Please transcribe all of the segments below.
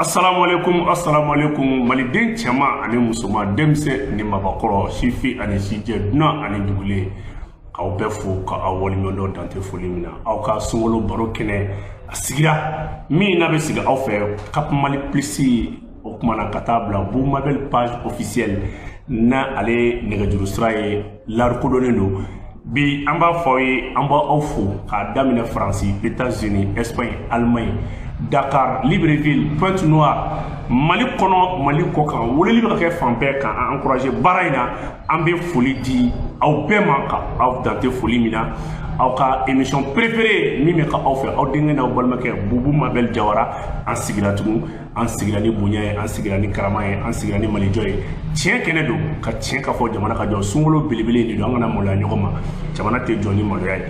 Assalamu alaikum, assalamu alaikum. Maliden cɛman ani musoman, denmisɛn ni mabakɔrɔ, sifin ani sijɛ, dunan ani dugulen, k'aw bɛɛ fo ka aw waleɲuman dɔn dante foli min na. Aw ka sunkalo baro kɛnɛ a sigira min n'a bɛ sigi aw fɛ Cap Mali Plus, o kumana ka taa bila Boubou Mabel page officielle na, ale nɛgɛjuru sira ye lakodɔnnen don. Bi an b'a fɔ aw ye, an b'aw fo k'a daminɛ Faransi, États-Unis, Espagne, Allemagne, Dakar, Libreville, Pointe Noire, Mali kɔnɔ, Mali kɔ kan, weleli bɛ ka kɛ fan bɛɛ k'an encourager baara in na. An bɛ foli di aw bɛɛ ma ka aw dante foli min na. Aw ka émission préférée min bɛ ka aw fɛ, aw denkɛ n'aw balimakɛ Boubou Mabel Jawara, an sigira tugun. An sigira ni bonya ye, an sigira ni karama ye, an sigira ni malijɔ ye. Tiɲɛ kɛnɛ don ka tiɲɛ ka fɔ jamana ka jɔ. Sunkalo belebele de don, an kana maloya ɲɔgɔn ma. Jamana tɛ jɔ ni maloya ye.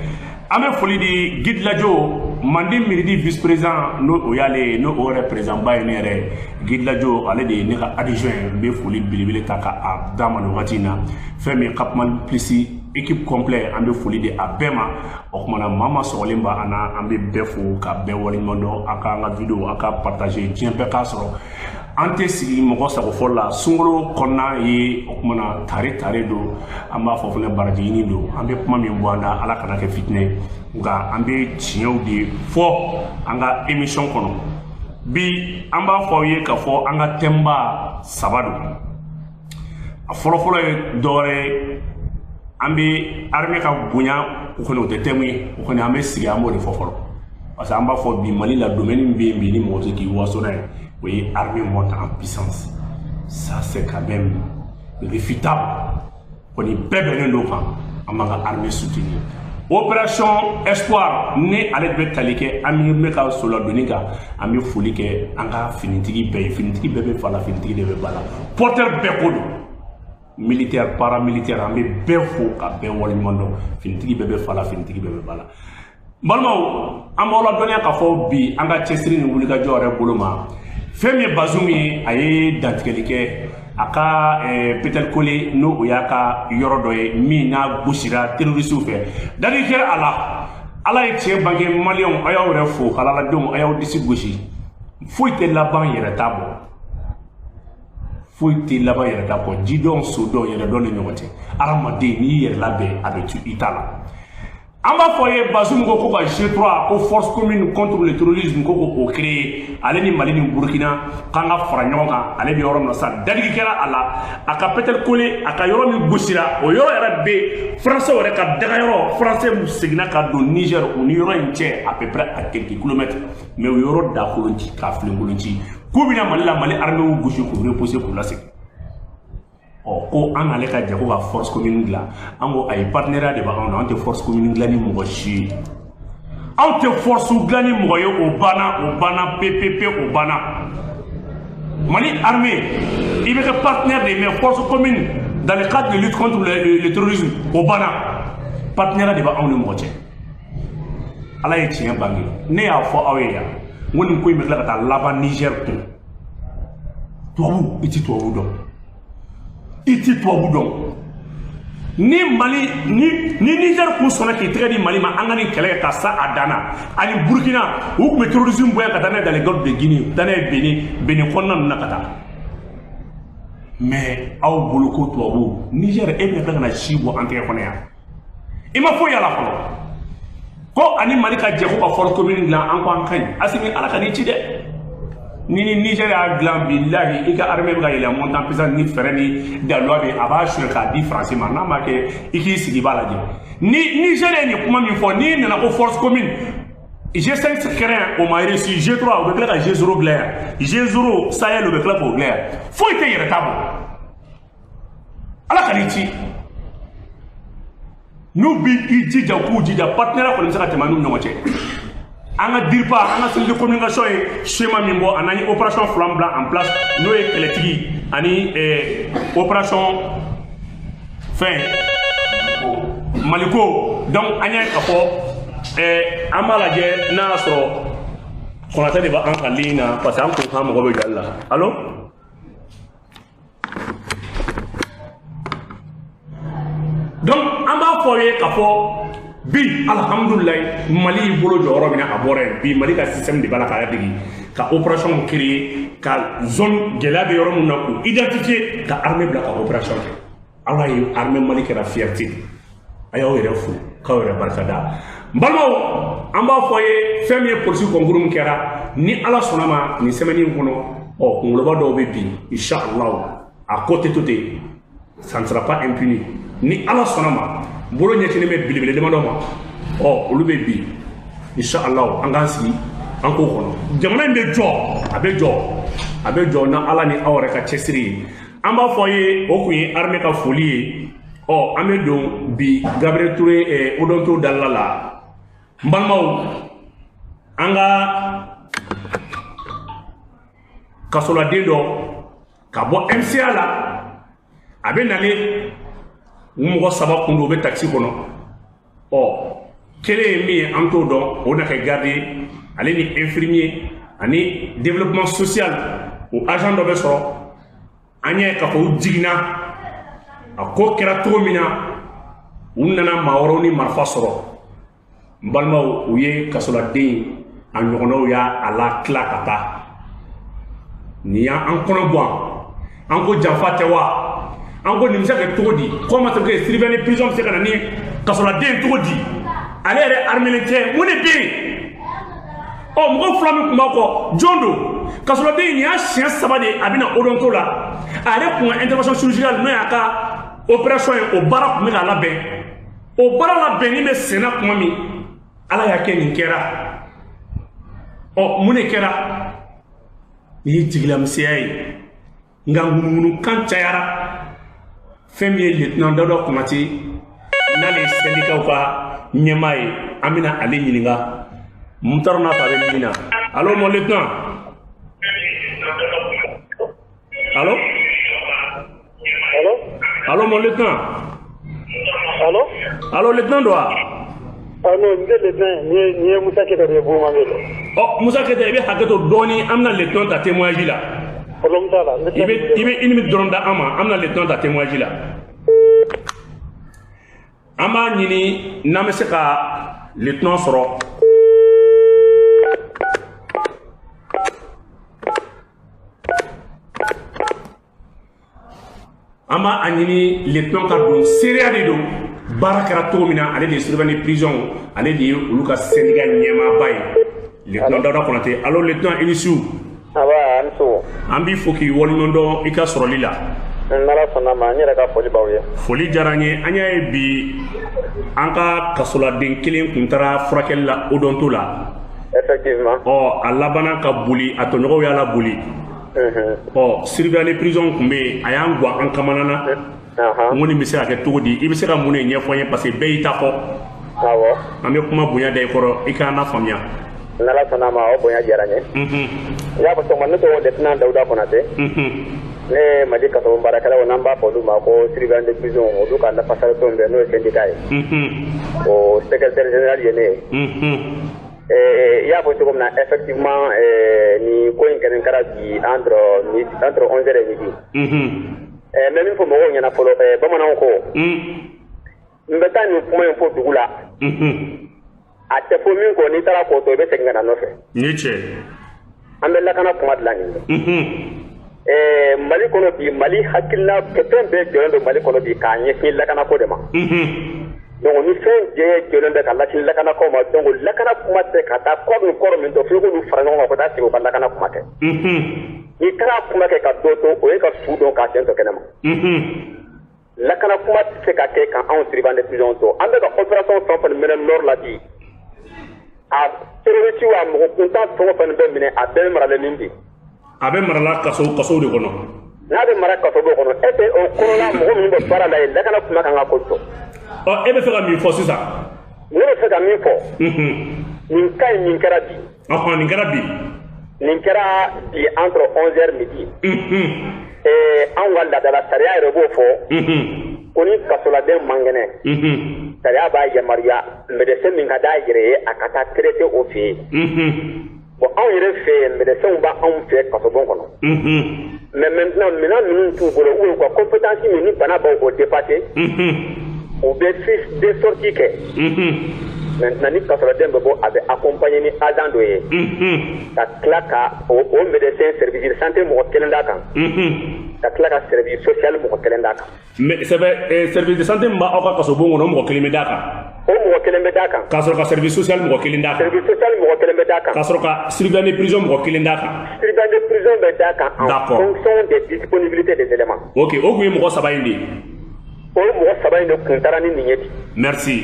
An bɛ foli di Guide Lajo, Mande Miridi vice président, n'o o y'ale ye, n'o o yɛrɛ président ba ye ne yɛrɛ Guide Lajo, ale de ye ne ka adjoint ye. N bɛ foli belebele ta ka a d'a ma nin wagati in na. Fɛn min ye Cap Mali Plus équipe complet, an bɛ foli di a bɛɛ ma. O kumana maa ma sɔgɔlen b'an na, an bɛ bɛɛ fo ka bɛɛ waleɲuman dɔn. A ka an ka vidéo a ka partager, diɲɛ bɛɛ k'a sɔrɔ. An tɛ sigi mɔgɔ sago fɔ la. Sunkalo kɔnɔna ye, o kumana tare tare don, an b'a fɔ fana baraji ɲini don. An bɛ kuma min bɔ an da, Ala kana kɛ fitinɛ, nka an bɛ tiɲɛw de fɔ an ka émission kɔnɔ. Bi an b'a fɔ aw ye k'a fɔ an ka thème ba saba don. A fɔlɔfɔlɔ ye dɔwɛrɛ ye, an bɛ armée ka bonya, o kɔni o tɛ thème ye, o kɔni an bɛ sigi an b'o de fɔ fɔlɔ, parce que an b'a fɔ bi Mali la, domaine min bɛ yen bi ni mɔgɔ tɛ se k'i waso n'a ye, o ye armée monte en puissance. Ça c'est quand même réfutable. Kɔni bɛɛ bɛnnen don kan, an b'an ka armée soutenir. Opération Espoir ni ale bɛ tali kɛ, an bɛ ka soladonni kan. An bɛ foli kɛ an ka finitigi bɛɛ ye. Finitigi bɛɛ bɛ fa la, finitigi de bɛ ba la, porteur bɛɛ ko don, militaire, paramilitaire, an bɛ bɛɛ fo ka bɛɛ waleɲuman dɔn. Finitigi bɛɛ bɛ fa la, finitigi bɛɛ bɛ ba la. N balimaw, an b'aw ladɔnniya k'a fɔ bi an ka cɛsiri ni wulikajɔ yɛrɛ bolo ma, fɛn min ye Bazoum ye, a ye dantigɛli kɛ a ka Petelkole, n'o o y'a ka yɔrɔ dɔ ye min n'a gosira terroristew fɛ. Dadigi kɛra a la, Ala ye tiɲɛ bange. Maliyɛnw, a y'aw yɛrɛ fo, halaladenw, a y'aw disi gosi. Foyi tɛ laban yɛrɛ ta bɔ, foyi tɛ laban yɛrɛ ta kɔ. Jidɔn, sodɔn, yɛrɛdɔn ni ɲɔgɔn cɛ. Hadamaden n'i y'i yɛrɛ labɛn, a bɛ tu i ta la. An b'a fɔ ye, Bazoum ko ko ka G3 ko force commune contre le terrorisme, ko k'o créer, ale ni Mali ni Burkina k'an ka fara ɲɔgɔn kan. Ale bɛ yɔrɔ min na sisan, dadigi kɛra a la, a ka Petelkole, a ka yɔrɔ min gosira, o yɔrɔ yɛrɛ bɛ français yɛrɛ ka dagayɔrɔ. Français seginna ka don Niger, u ni yɔrɔ in cɛ à peu près à quelques kilomètres, mais o yɔrɔ dakolon ci k'a filenkolon ci k'u bɛna Mali la, Mali armée y'u gosi k'u repousser k'u lasegin. Ɔ ko an n'ale ka jɛ ko ka force commune dilan, an ko ayi, partenariat de b'anw na, an tɛ force commune dilan ni mɔgɔ si ye, anw tɛ force dilan ni mɔgɔ ye. O banna, o banna PPP, o banna. Mali armée, i bɛ kɛ partenaire de, mais force commune dans le cadre de lutte contre le terrorisme, o banna. Partenariat de b'anw ni mɔgɔ cɛ. Ala ye tiɲɛ bange. Ne y'a fɔ aw ye yan, n ko nin ko in bɛ tila ka taa laban Niger kun. Tubabu, i ti tubabu dɔn, i ti tubabu dɔn. Ni Mali ni Niger kun sɔnna k'i tɛgɛ di Mali ma, an ka nin kɛlɛ kɛ ka sa a dan na, ani Burkina, u tun bɛ terrorisme bɔ yan ka taa n'a ye dans les golfes de Guinée, taa n'a ye Benin, Benin kɔnɔna ninnu na ka taa. Mais aw bolo ko tubabu, Niger, e bɛna tila ka na si bɔ an tɛgɛ kɔnɔ yan, i ma foyi y'a la fɔlɔ. Ko ani Mali ka jɛ ko ka force commune dilan, an ko an ka ɲi. Asimi, Ala ka n'i ci dɛ. Ni Niger y'a dilan, bilahi, i ka armée bɛ ka yɛlɛ montant en puissance ni fɛɛrɛ ni daluya bɛ, a b'a suɲɛ k'a di Faransi ma. N'a ma kɛ, i k'i sigi i b'a lajɛ. Ni Niger ye nin kuma min fɔ, n'i nana ko force commune, G5 kɛra yan, o ma réussi, G3, u bɛ tila ka G0 dilan yan, G0 Sahel, u bɛ tila k'o dilan yan. Foyi tɛ yɛrɛ ta bɔ. Ala ka n'i ci. N'u b'i jija, u k'u jija, partenariat kɔni bɛ se ka tɛmɛ an n'u ɲɔgɔn cɛ. An ka DIRPA, an ka cellule de communication ye schéma min bɔ, ani an ye opération fila bila en place, n'o ye kɛlɛtigi ani opération fɛn Maliko. Donc an y'a ye k'a fɔ an b'a lajɛ n'a y'a sɔrɔ Konatɛ de b'an ka ligne na, parce que an ko k'an mago bɛ jɔ ale la. Allo, donc an b'a fɔ aw ye k'a fɔ bi, alhamdulilayi, Mali y'i bolo jɔ yɔrɔ min na, a bɔra yen. Bi Mali ka système de b'a la k'a ladege. Ka opération créer, ka zone gɛlɛya bɛ yɔrɔ min na k'u identifier, ka armée bila ka opération kɛ. Ala ye armée Mali kɛra fierté. A y'aw yɛrɛ fo k'aw yɛrɛ barikada. N balimaw, an b'a fɔ ye fɛn min ye, polisi concours min kɛra, ni Ala sɔnna ma, nin semaine in kɔnɔ, ɔ kunkoloba dɔw bɛ bin, inshallah. A ko tɛ to ten, ça ne sera pas impuni. Ni Ala sɔnna ma, bolo ɲɛsinnen bɛ belebele damadɔ ma, ɔ olu bɛ bin, inshallah. An k'an sigi, an k'o kɔnɔ. Jamana in bɛ jɔ, a bɛ jɔ, a bɛ jɔ na Ala ni aw yɛrɛ ka cɛsiri ye. An b'a fɔ ye, o kun ye armée ka foli ye. Ɔ an bɛ don bi Gabriel Touré odonto dalila la. N balimaw, an ka kasoladen dɔ ka bɔ MCA la, a bɛ nalen, u mɔgɔ saba kun don, u bɛ taxi kɔnɔ. Ɔ kelen ye min ye, an t'o dɔn, o na kɛ garde ye, ale ni infirmier ani développement social, o agent dɔ bɛ sɔrɔ. An ɲɛ k'a fɔ u jiginna. A ko kɛra cogo min na, u nana maa wɛrɛw ni marifa sɔrɔ. N balimaw, u ye kasoladen a ɲɔgɔnnaw y'a a la tila ka taa. Nin y'an kɔnɔ bɔ, an ko janfa tɛ wa? An ko nin bɛ se ka kɛ cogo di? Comment ça que surveillant de prison bɛ se ka na ni kasoladen cogo di? Ale yɛrɛ armé tɛ, mun de bɛ yen? Ɔ mɔgɔ fila min tun b'a kɔ, jɔn don? Kasoladen nin y'a siɲɛ saba de a bɛna odonto la. A yɛrɛ kun ka intervention chirurgicale, n'o y'a ka opération ye, o baara tun bɛ k'a labɛn. O baara labɛnni bɛ senna tuma min, Ala y'a kɛ nin kɛra. Ɔ mun de kɛra? Nin ye jigilamisɛnya ye, nka ŋunuŋunukan cayara. Fɛn min ye lieutenant Dawuda Konate, n'ale ye syndicat ka ɲɛmaa ye, an bɛna ale ɲininka. N t'a dɔn n'a sɔrɔ a bɛ min na. Allo, mon lieutenant, allo? Allô? Allo, mon lieutenant? Allô? Allo, lieutenant don wa? Ah non, n tɛ lieutenant, nin ye Musa Keyita de ye, Boumabe. Ɔ Musa Keyita, i bɛ hakɛ to dɔɔni, an bɛna lieutenant ta témoignage la. Problème t'a la. I bɛ une minute dɔrɔn da an ma, an bɛna lieutenant ta témoignage la. An b'a ɲini n'an bɛ se ka lieutenant sɔrɔ. An b'a ɲini lieutenant ka don, seereya de don. Baara kɛra cogo min na, ale de ye surveillant de prison, ale de ye olu ka syndicat ɲɛmaaba ye, lieutenant Dawuda Konate. Allo, lieutenant, i ni su. Aba, an su. An b'i fo k'i waleɲuman dɔn i ka sɔrɔli la. N'Ala sɔnna ma, n yɛrɛ ka foli b'aw ye. Foli diyara n ye. An y'a ye bi, an ka kasoladen kelen kun taara furakɛli la odonto la. Effectivement. Ɔ a labanna ka boli, a tɔɲɔgɔnw y'a laboli. Ɔ surveillant de prison tun bɛ yen, a y'an guwan, an kamana na. N ko nin bɛ se ka kɛ cogo di? I bɛ se ka mun de ɲɛfɔ n ye? Parce que bɛɛ y'i ta fɔ. Awɔ. An bɛ kuma bonya da i kɔrɔ, i k'an lafaamuya. N'Ala sɔnna ma, o bonya diyara n ye. I y'a fɔ cogo min, ne tɔgɔ lieutenant Dawuda Konate. Ne ye Mali kaso baarakɛlaw, n'an b'a fɔ olu ma ko surveillant de prison, olu ka lafasalitɔn bɛ, n'o ye syndicat ye. O secrétaire général ye ne ye. I y'a fɔ cogo min na, effectivement, nin ko in kɛlen kɛra bi entre 11h et midi. N bɛ min fɔ mɔgɔw ɲɛna fɔlɔ, bamananw ko, n bɛ taa nin kuma in fɔ dugu la. A tɛ fɔ min kɔ, n'i taara k'o to, i bɛ segin ka na nɔfɛ. Nin ye tiɲɛ. An bɛ lakana kuma dilan nin ye. Mali kɔnɔ bi, Mali hakilina fɛn bɛɛ jɔlen don Mali kɔnɔ bi k'a ɲɛsin lakanako de ma. Donc ni fɛn jɛ jɔlen bɛ ka lasini lakanakaw ma, donc lakana kuma tɛ ka taa kɔrɔ ni kɔrɔ min to, f'i k'olu fara ɲɔgɔn kan ka taa sigi u ka lakana kuma kɛ. N'i taara kuma kɛ ka dɔ to, o ye ka su dɔn k'a sen to kɛnɛ ma. Lakana kuma tɛ se ka kɛ ka anw surveillant de prison to. An bɛ ka opération fɛn o fɛn minɛ nord la bi, a terroriste a mɔgɔ kuntan fɛn o fɛn bɛ minɛ, a bɛɛ bɛ maralen min bi. A bɛ marala kasow de kɔnɔ. N'a bɛ mara kaso b'o kɔnɔ, est ce que o kɔnɔna mɔgɔ minnu bɛ baara la yen, lakana kuma kan ka ko jɔ. Ɔ e bɛ fɛ ka min fɔ sisan? Ne bɛ fɛ ka min fɔ. Nin cas in, nin kɛra bi. Ɔhɔn, nin kɛra bi. Nin kɛra bi entre 11h midi. Anw ka laadala sariya yɛrɛ b'o fɔ. Ko ni kasoladen man kɛnɛ, sariya b'a yamaruya médecin min ka d'a yɛrɛ ye, a ka taa traiter o fɛ yen. Bon, anw yɛrɛ fɛ yen, médecins b'anw fɛ kasobon kɔnɔ. Mais maintenant, minɛn minnu t'u bolo ou u ka compétence min ni bana b'o dépasser, u bɛ fiche de sortie kɛ. Maintenant ni kasoladen bɛ bɔ, a bɛ accompagner ni agent dɔ ye, ka tila ka o médecin, service de santé mɔgɔ kelen d'a kan, ka tila ka service social mɔgɔ kelen d'a kan. Mais service de santé min b'aw ka kasobon kɔnɔ, o mɔgɔ kelen bɛ d'a kan. O mɔgɔ kelen bɛ d'a kan. K'a sɔrɔ ka service social mɔgɔ kelen d'a kan. Service social mɔgɔ kelen bɛ d'a kan. K'a sɔrɔ ka surveillant de prison mɔgɔ kelen d'a kan. Surveillant de prison bɛ d'a kan en fonction des disponibilités des éléments. Ok, o tun ye mɔgɔ saba in de ye. O mɔgɔ saba in de kun taara ni nin ye ten. Merci.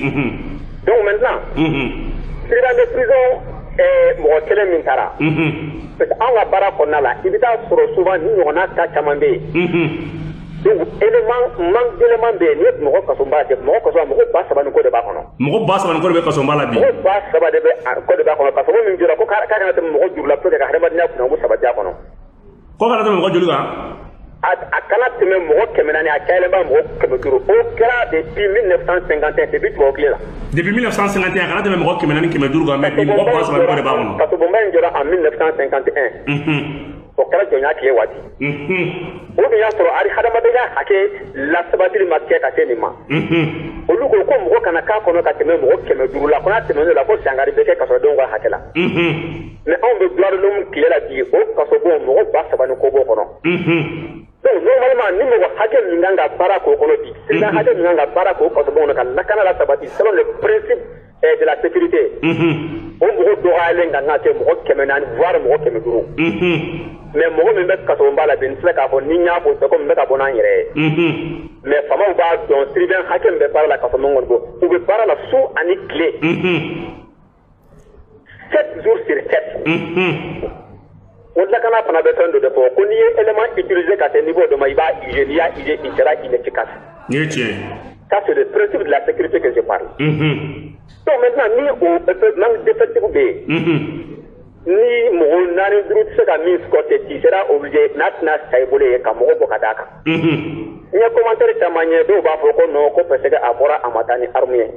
Donc maintenant, surveillant de prison mɔgɔ kelen min taara, parce que anw ka baara kɔnɔna la, i bɛ taa sɔrɔ souvent ni ɲɔgɔnna cas caman bɛ yen. Donc élément, manque d'élément bɛ yen. N'i ye Bamakɔ kasoba lajɛ, Bamakɔ kaso, mɔgɔ 3000 ni kɔ de b'a kɔnɔ. Mɔgɔ 3000 ni kɔ de bɛ kasoba la bi. Mɔgɔ 3000 de bɛ kɔ de b'a kɔnɔ. Kaso min jɔra ko k'a kana tɛmɛ mɔgɔ 5 la pour que ka hadamadenya kunnako sabati a kɔnɔ. Ko kana tɛmɛ mɔgɔ joli kan? A kana tɛmɛ mɔgɔ 400, a cayalenba mɔgɔ 500. O kɛra depuis 1951, depuis tubabu tile la. Depuis 1951, a kana tɛmɛ mɔgɔ 400 500 kan, mais bi mɔgɔ 3000 ni kɔ de b'a kɔnɔ. Kasobonba in jɔra en 1951. O kɛra jɔnya tile waati. O dun y'a sɔrɔ hali hadamadenya hakɛ lasabatili ma kɛ ka se nin ma. Olu ko ko mɔgɔ kana k'a kɔnɔ ka tɛmɛ mɔgɔ 500 la, ko n'a tɛmɛn'o la, ko dankari bɛ kɛ kasodenw ka hakɛ la. Mais anw bɛ droit de l'homme tile la bi, o kasobon, mɔgɔ 3000 ni kɔ b'o kɔnɔ. Donc normalement, ni mɔgɔ hakɛ min kan ka baara k'o kɔnɔ bi, surveillant hakɛ min kan ka baara k'o kasobon kɔnɔ ka lakana la sabati selon le principe de la sécurité, o mɔgɔ dɔgɔyalen kan ka kɛ mɔgɔ 400, voire mɔgɔ 500. Mais mɔgɔ min bɛ kasobonba la bi, n tɛ se k'a fɔ ni n y'a fɔ, c'est comme n bɛ ka bɔ n'an yɛrɛ ye. Mais faamaw b'a dɔn, surveillant hakɛ min bɛ baara la kasobon kɔnɔ, u bɛ baara la su ani tile, 7 jours sur 7. O lakana fana bɛ fɛn dɔ de fɔ ko n'i ye élément utiliser ka se niveau dɔ ma, i b'a user. N'i y'a user, il sera inefficace. Nin ye tiɲɛ ye. Ça, c'est le principe de la sécurité que je parle. Donc maintenant, ni o manque d'effectif bɛ yen, ni mɔgɔ naani duuru tɛ se ka min escorter, tu seras obligé, n'a tɛna sa i bolo ye, ka mɔgɔ bɔ ka d'a kan. N ye commentaire caman ye, dɔw b'a fɔ ko non, ko parce que a bɔra, a ma taa ni arme ye.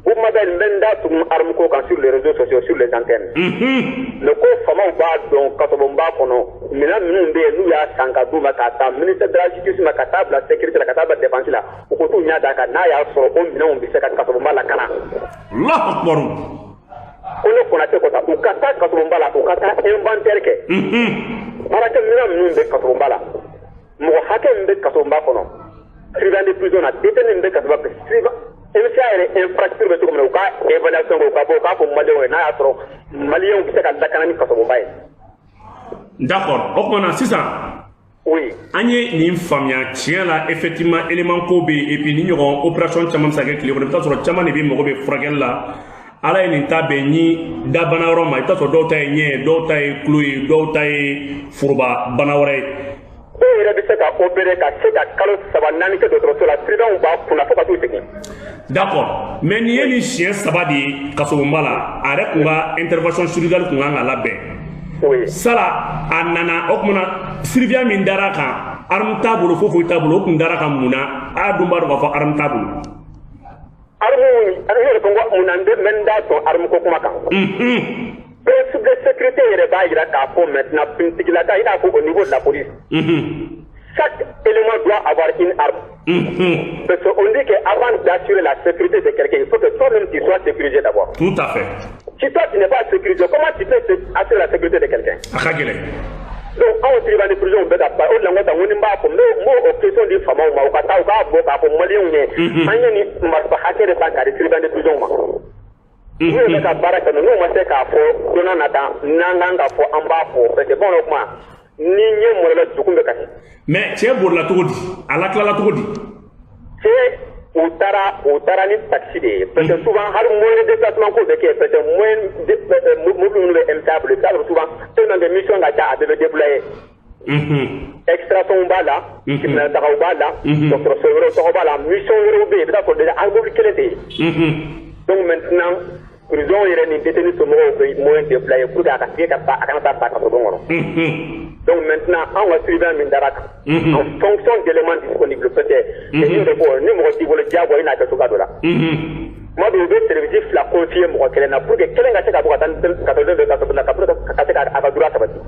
Kuma bɛ n bɛ n da tugun arme ko kan sur les réseaux sociaux, sur les antennes. Mais ko faamaw b'a dɔn, kasobonba kɔnɔ, minɛn minnu bɛ yen n'u y'a san ka d'u ma, k'a ta ministère de la Justice ma, ka taa bila sécurité la, ka taa bila défense la, u ko t'u ɲɛ d'a kan n'a y'a sɔrɔ o minɛnw bɛ se ka kasobonba lakana. Allahu akbar. Ko ne Konate ko ta, u ka taa kasobonba la, u ka taa inventaire kɛ. Baarakɛminɛn minnu bɛ kasobonba la, mɔgɔ hakɛ min bɛ kasobonba kɔnɔ, surveillant de prison na, détenu min bɛ kasobonba, surveillant MCA yɛrɛ infrastructure bɛ cogo min na, u ka évaluation kɛ, u ka bɔ u k'a fɔ maliyɛnw ye n'a y'a sɔrɔ maliyɛnw bɛ se ka lakana ni kasobonba ye. D'accord, o tuma na sisan, an ye nin faamuya tiɲɛ la, effectivement élément ko bɛ yen, et puis ni ɲɔgɔn opération caman bɛ se ka kɛ tile kɔnɔ, i bɛ taa sɔrɔ caman de bɛ mago bɛ furakɛli la. Ala ye nin ta bɛn ni dabana yɔrɔ ma, i bɛ taa sɔrɔ dɔw ta ye ɲɛ ye, dɔw ta ye tulo ye, dɔw ta ye foroba bana wɛrɛ ye. Dɔw yɛrɛ bɛ se ka opérer ka se ka kalo 3 4 kɛ dɔgɔtɔrɔso la, surveillant b'a kunna fo ka t'u segin. D'accord, mais nin ye nin siɲɛ saba de ye kasobonba la, a yɛrɛ kun ka intervention chirurgicale kun kan ka labɛn. Sala a nana, o tuma na surveillant min dara kan, arme t'a bolo, foyi foyi t'a bolo, o kun dara kan mun na? A dun b'a dɔn k'a fɔ arme t'a bolo. Arme, ne yɛrɛ ko mun na n bɛ n da sɔn arme ko kuma kan. Principe de sécurité yɛrɛ b'a jira k'a fɔ maintenant, finitigilaka, i n'a fɔ au niveau de la police, chaque élément doit avoir une arme. Parce qu'on dit qu'avant d'assurer la sécurité de quelqu'un, il faut que toi-même tu sois sécurisé d'abord. Tout à fait. Si toi tu n'es pas sécurisé, comment tu peux assurer la sécurité de quelqu'un? A ka gɛlɛn. Donc anw surveillant de prison bɛ ka ba o de la, n ko tan, n ko ni n b'a fɔ, n b'o o question di faamaw ma, u ka taa u k'a bɔ k'a fɔ maliyɛnw ye, an ye nin marifa hakɛ de ta k'a di surveillant de prison ma. N'u bɛ ka baara kɛ, n'u ma se k'a fɔ don n'a nata n'an kan ka fɔ, an b'a fɔ, parce que bamananw kuma ni ɲɛ mɔnna, dusukun bɛ kasi. Mais cɛ bolila cogo di? A latilala cogo di? Cɛ, u taara ni taxi de ye, parce que souvent hali moyen de déplacement ko bɛ kɛ, parce que moyen de mobili minnu bɛ MCA bolo, i bɛ taa sɔrɔ souvent tellement que mission ka ca, a bɛɛ bɛ déployer. Extraction b'a la, tribunal tagaw b'a la, dɔgɔtɔrɔso wɛrɛw tɔgɔ b'a la, mission wɛrɛw bɛ yen, i bɛ taa sɔrɔ déjà hali mobili kelen tɛ yen. Donc maintenant, prison yɛrɛ ni détenu somɔgɔw bɛ moyen déployer pour que a ka se ka taa, a kana taa sa kasobon kɔnɔ. Donc maintenant, anw ka surveillant min dara kan, en fonction d'éléments disponibles, peut-être ni de fɔ ni mɔgɔ t'i bolo, diyagoya i n'a kɛ cogoya dɔ la. Tuma dɔw, u bɛ service fila confier mɔgɔ kelen na pour que kelen ka se ka bɔ ka taa kasoden dɔ kaso la, ka pour que ka se ka a ka droit sabati.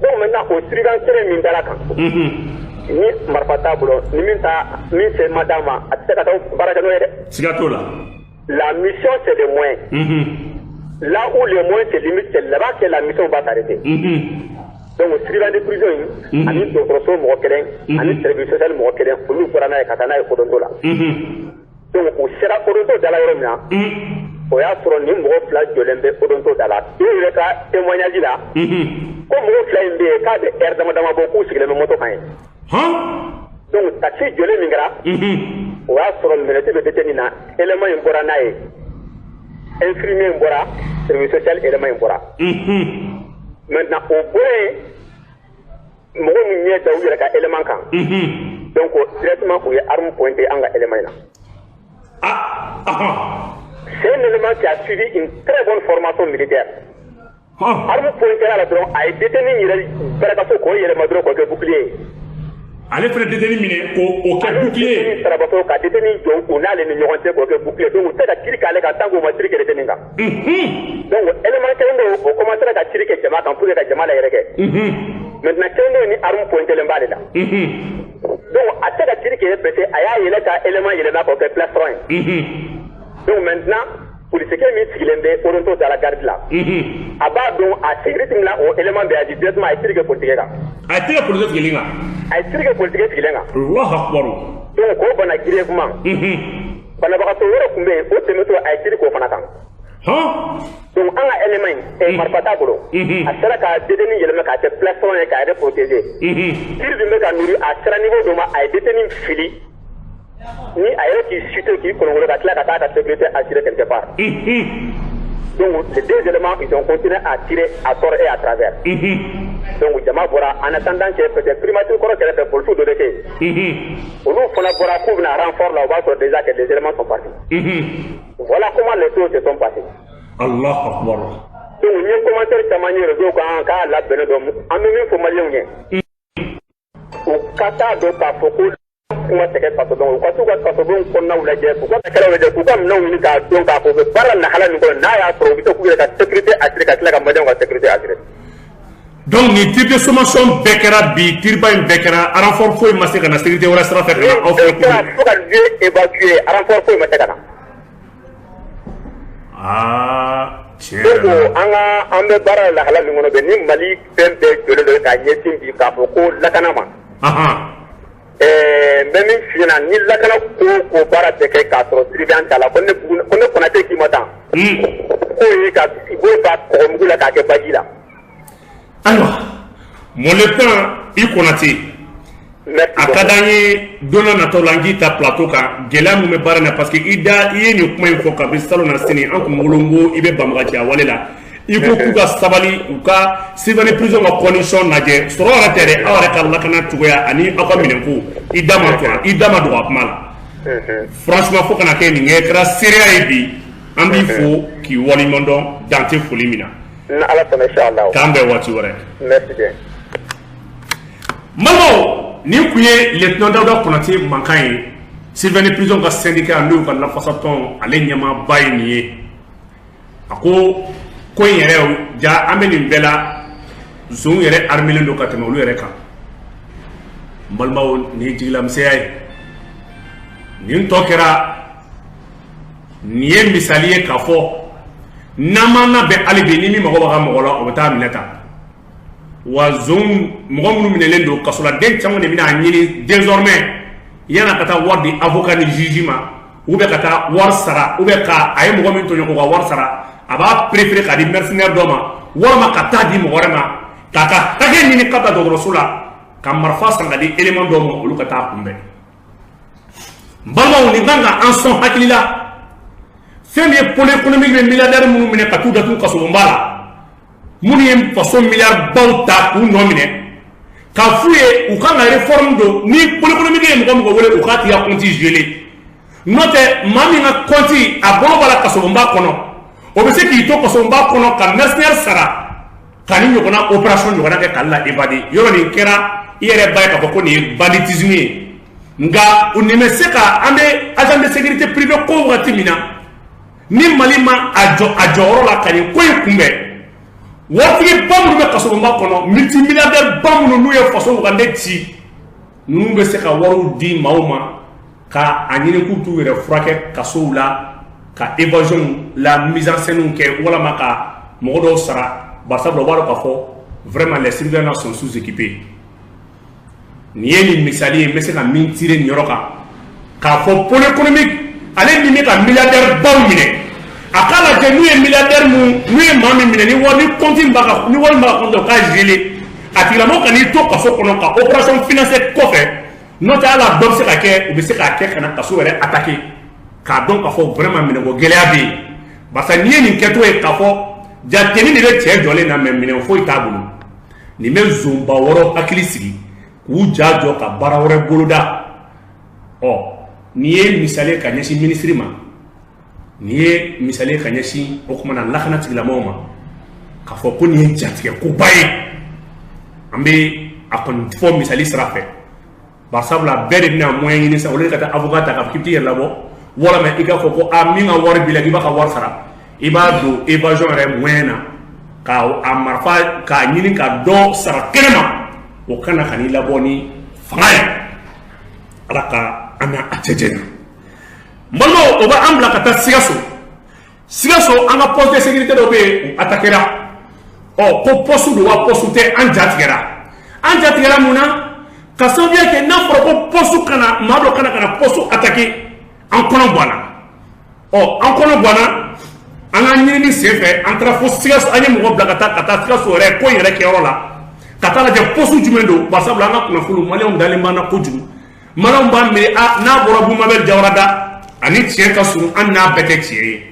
Donc maintenant, o surveillant kelen min dara kan, ni marifa t'a bolo, ni min ta min se ma d'a ma, a tɛ se ka taa baara kɛ n'o ye dɛ. Siga t'o la. La mission, c'est des moyens. Là où les moyens se limitent, c'est là-bas que la mission va s'arrêter. Donc, surveillant de prison in ani dɔgɔtɔrɔso mɔgɔ kelen ani service social mɔgɔ kelen, olu bɔra n'a ye ka taa n'a ye odonto la. Donc u sera odonto da la yɔrɔ min na, o y'a sɔrɔ nin mɔgɔ fila jɔlen bɛ odonto da la. Dɔw yɛrɛ ka témoignage la, ko mɔgɔ fila in bɛ yen k'a bɛ heure dama dama bɔ, k'u sigilen bɛ moto kan yen. Donc taxi jɔlen min kɛra, o y'a sɔrɔ menottes bɛ détenu na. Élément in bɔra n'a ye, infirmier in bɔra, service social élément in bɔra. Maintenant, o bɔra yen, mɔgɔ min ɲɛ da u yɛrɛ ka élément kan, donc directement u ye arme pointé an ka élément in na. C'est un élément qui a suivi une très bonne formation militaire. Arme pointé la dɔrɔn, a ye détenu yɛrɛ bɛrɛkaso k'o yɛlɛma dɔrɔn k'o kɛ bouclier ye. Ale fana détenu minɛ k'o kɛ bouclier. Détenu sarabatɔ ka détenu jɔ u n'ale ni ɲɔgɔn cɛ k'o kɛ bouclier. Donc u tɛ ka tir k'ale kan tant que u ma tir kɛ détenu kan. Donc élément kelen dɔ, o commencé ka tir kɛ jama kan pour que ka jama la yɛrɛ kɛ. Maintenant, kelen dɔ ni arme pointé b'ale la. Donc a tɛ ka tir kɛ parce que a y'a yɛlɛ ka élément yɛlɛma k'o kɛ plastron ye. Donc maintenant, polisikɛ min sigilen bɛ odonto da la garde la, a b'a dɔn a sécurité min na, o élément bɛ agi. Directement a ye tir kɛ polisikɛ kan. A ye tir kɛ polisikɛ sigilen kan. A ye tir kɛ polisikɛ sigilen kan. Allahu akbar. Donc k'o bana grièvement. Banabagatɔ wɛrɛ tun bɛ yen, o tɛmɛtɔ, a ye tir k'o fana kan. Donc an ka élément in, marifa t'a bolo, a sera ka détenu yɛlɛma k'a kɛ plastron ye k'a yɛrɛ protéger. Tir dun bɛ ka nourri, a sera niveau dɔ ma, a ye détenu fili ni a yɛrɛ k'i chuter, k'i kolonkolon, ka tila ka taa ka sécurité assurer quelque part. Donc les deux éléments, ils ont continué à tirer à tort et à travers. Donc jama bɔra en attendant que peut-être primature kɔrɔ kɛrɛfɛ, polisiw dɔ bɛ kɛ yen, olu fana bɔra k'u bɛna renfort la, o b'a sɔrɔ déjà que les éléments sont partis. Voilà comment les choses se sont passées. Allah akbar. Donc n ye commentaire caman ye réseau kan k'a labɛnnen dɔn. An bɛ min fɔ maliyɛnw ye, u ka taa dɔn k'a fɔ ko kuma tɛ kɛ kasobon, u ka t'u ka kasobon kɔnɔnaw lajɛ, k'u ka kɛlɛw lajɛ, k'u ka minɛnw ɲini k'a dɔn k'a fɔ u bɛ baara lahala min kɔnɔ, n'a y'a sɔrɔ u bɛ se k'u yɛrɛ ka sécurité assurer ka tila ka maliyɛnw ka sécurité assurer. Donc nin tir de sommation bɛɛ kɛra bi, tiriba in bɛɛ kɛra, renfort foyi ma se ka na sécurité wɛrɛ sira fɛ ka na aw fɛ? Kɛra fo ka lieu évacuer, renfort foyi ma se ka na. Aa, tiɲɛ Donc yɛrɛ la. An ka an bɛ baara lahala min kɔnɔ bɛ ni Mali fɛn bɛɛ jɔlen don k'a ɲɛsin bi k'a fɔ ko lakana ma. N bɛ min f'i ɲɛna, ni lakana ko ko baara tɛ kɛ k'a sɔrɔ surveillant t'a la, ko ne bugu, ko ne Konate k'i ma tan, k'o ye ka i b'o fa kɔgɔmugu la k'a kɛ baji la. Ayiwa, mon lieutenant i Konate. Merci. A ka d'an ye don dɔ nataw la an k'i ta plateau kan, gɛlɛya mun bɛ baara in na, parce que i da i ye nin kuma in fɔ kabi salon na sini, an kun bolo n ko i bɛ banbagaciya wale la. I ko k'u ka sabali, u ka surveillant prison ka condition lajɛ, sɔrɔ yɛrɛ tɛ dɛ, aw yɛrɛ ka lakana cogoya ani aw ka minɛnko. I da ma to i da ma dogo a kuma la. Franchement, fo kana kɛ nin kɛ kɛra seereya ye bi, an b'i fo k'i waleɲuman dɔn, dan tɛ foli min na. Ni Ala sɔnna, inchallah. K'an bɛn waati wɛrɛ. Merci bien. N balimaw, nin kun ye lieutenant Dawuda Konate mankan ye, surveillant prison ka syndicat n'o y'u ka lafasatɔn, ale ɲɛmaaba ye nin ye. A ko ko in yɛrɛ ja, an bɛ nin bɛɛ la, zonw yɛrɛ armelen don ka tɛmɛ olu yɛrɛ kan. N balimaw, nin ye jigilamisɛnya ye, nin tɔ kɛra nin ye misali ye k'a fɔ n'an m'an labɛn hali bi, ni min mago b'a ka mɔgɔ la, o bɛ taa minɛ ta. Wa zon mɔgɔ minnu minɛlen don kasoladen caman de bɛna ɲini désormais yan'a ka taa wari di avocat ni juge ma, ou bien ka taa wari sara, ou bien ka a ye mɔgɔ min tɔɲɔ k'o ka wari sara, a b'a préféré k'a di mercenaire dɔ ma walima ka taa di mɔgɔ wɛrɛ ma k'a ka hakɛ ɲini ka taa dɔgɔtɔrɔso la, ka marifa san ka di élément dɔw ma, olu ka taa kunbɛn. N balimaw, nin kan ka an sɔn hakili la. Fɛn min ye pôle économique bɛ milliardaire minnu minɛ ka t'u datugu kasobonba la, minnu ye faso miliyari baw ta k'u nɔ minɛ, k'a f'u ye u kan ka réforme don. Ni pôle économique ye mɔgɔ mɔgɔ wele, u k'a tigi ka compte gelé. N'o tɛ, maa min ka compte a bolo b'a la kasobonba kɔnɔ, o bɛ se k'i to kasobonba kɔnɔ ka mercenaire sara ka ni ɲɔgɔnna opération ɲɔgɔnna kɛ k'ale la évader. Yɔrɔ nin kɛra i yɛrɛ ba ye k'a fɔ ko nin ye banditisme ye. Nka u nin bɛ se ka an bɛ agent de sécurité privée ko wagati min na, ni Mali ma a jɔ a jɔyɔrɔ la ka nin ko in kunbɛn, waritigi ba minnu bɛ kasobonba kɔnɔ, multimilliardaire ba minnu n'u ye faso wagande ci, ninnu bɛ se ka wariw di maaw ma ka a ɲini k'u t'u yɛrɛ furakɛ kasow la. Ka évasion la mise en scène kɛ walama ka mɔgɔ dɔw sara, barisabula u b'a dɔn k'a fɔ vraiment les surveillants sont sous-équipés. Nin ye nin misali ye, n bɛ se ka min tirer nin yɔrɔ kan, k'a fɔ pôle économique ale min bɛ ka milliardaire baw minɛ, a k'a lajɛ n'u ye milliardaire mun, n'u ye maa min minɛ, ni wari, ni compte b'a ka, ni wari b'a ka compte, o k'a geler, a tigilamɔgɔ ka n'i to kaso kɔnɔ ka opération financière kɔfɛ. N'o tɛ, hali a dɔ bɛ se ka kɛ, u bɛ se k'a kɛ ka na kaso yɛrɛ attaquer, k'a dɔn k'a fɔ vraiment minɛko gɛlɛya bɛ yen. Barisa n'i ye nin kɛcogo ye, k'a fɔ jateni de bɛ cɛ jɔlen na, mɛ minɛn foyi t'a bolo, nin bɛ zonba wɔɔrɔ hakili sigi k'u ja jɔ ka baara wɛrɛ boloda. Ɔ, nin ye misali ye ka ɲɛsin minisiri ma, nin ye misali ye ka ɲɛsin o kumana lakana tigilamɔgɔw ma, k'a fɔ ko nin ye jatigɛ koba ye. An bɛ a kɔni fɔ misali sira fɛ, barisabula bɛɛ de bɛna moyen ɲini sisan, olu ka taa avocat ta k'a fɔ k'i bɛ t'i yɛrɛ labɔ, walima i k'a fɔ ko a min ka wari b'i la, k'i b'a ka wari sara, i b'a don évasion yɛrɛ moyen na, ka a marifa k'a ɲini ka dɔ sara kɛnɛ ma, o kana ka n'i labɔ ni fanga ye. Ala ka an n'a a cɛ janya. N balimaw, o bɛ an bila ka taa Sikaso. Sikaso, an ka poste de sécurité dɔ bɛ yen, u attaquera. Ɔ, ko poste don wa poste tɛ, an ja tigɛra. An ja tigɛra mun na? Ka sababuya kɛ n'a fɔra ko poste kana, maa dɔ kana ka na poste attaquer, an kɔnɔ ganna. Ɔ, an kɔnɔ ganna, an ka ɲinini senfɛ, an taara fo Sikaso. An ye mɔgɔ bila ka taa Sikaso yɛrɛ ko in yɛrɛ kɛyɔrɔ la, ka taa lajɛ poste jumɛn don. Barisabula an ka kunnafoniw, maliyɛnw dalen b'an na kojugu, maliyɛnw b'a miiri a n'a bɔra Bumabel Jawara da ani tiɲɛ ka surun, an n'a bɛɛ tɛ tiɲɛ ye.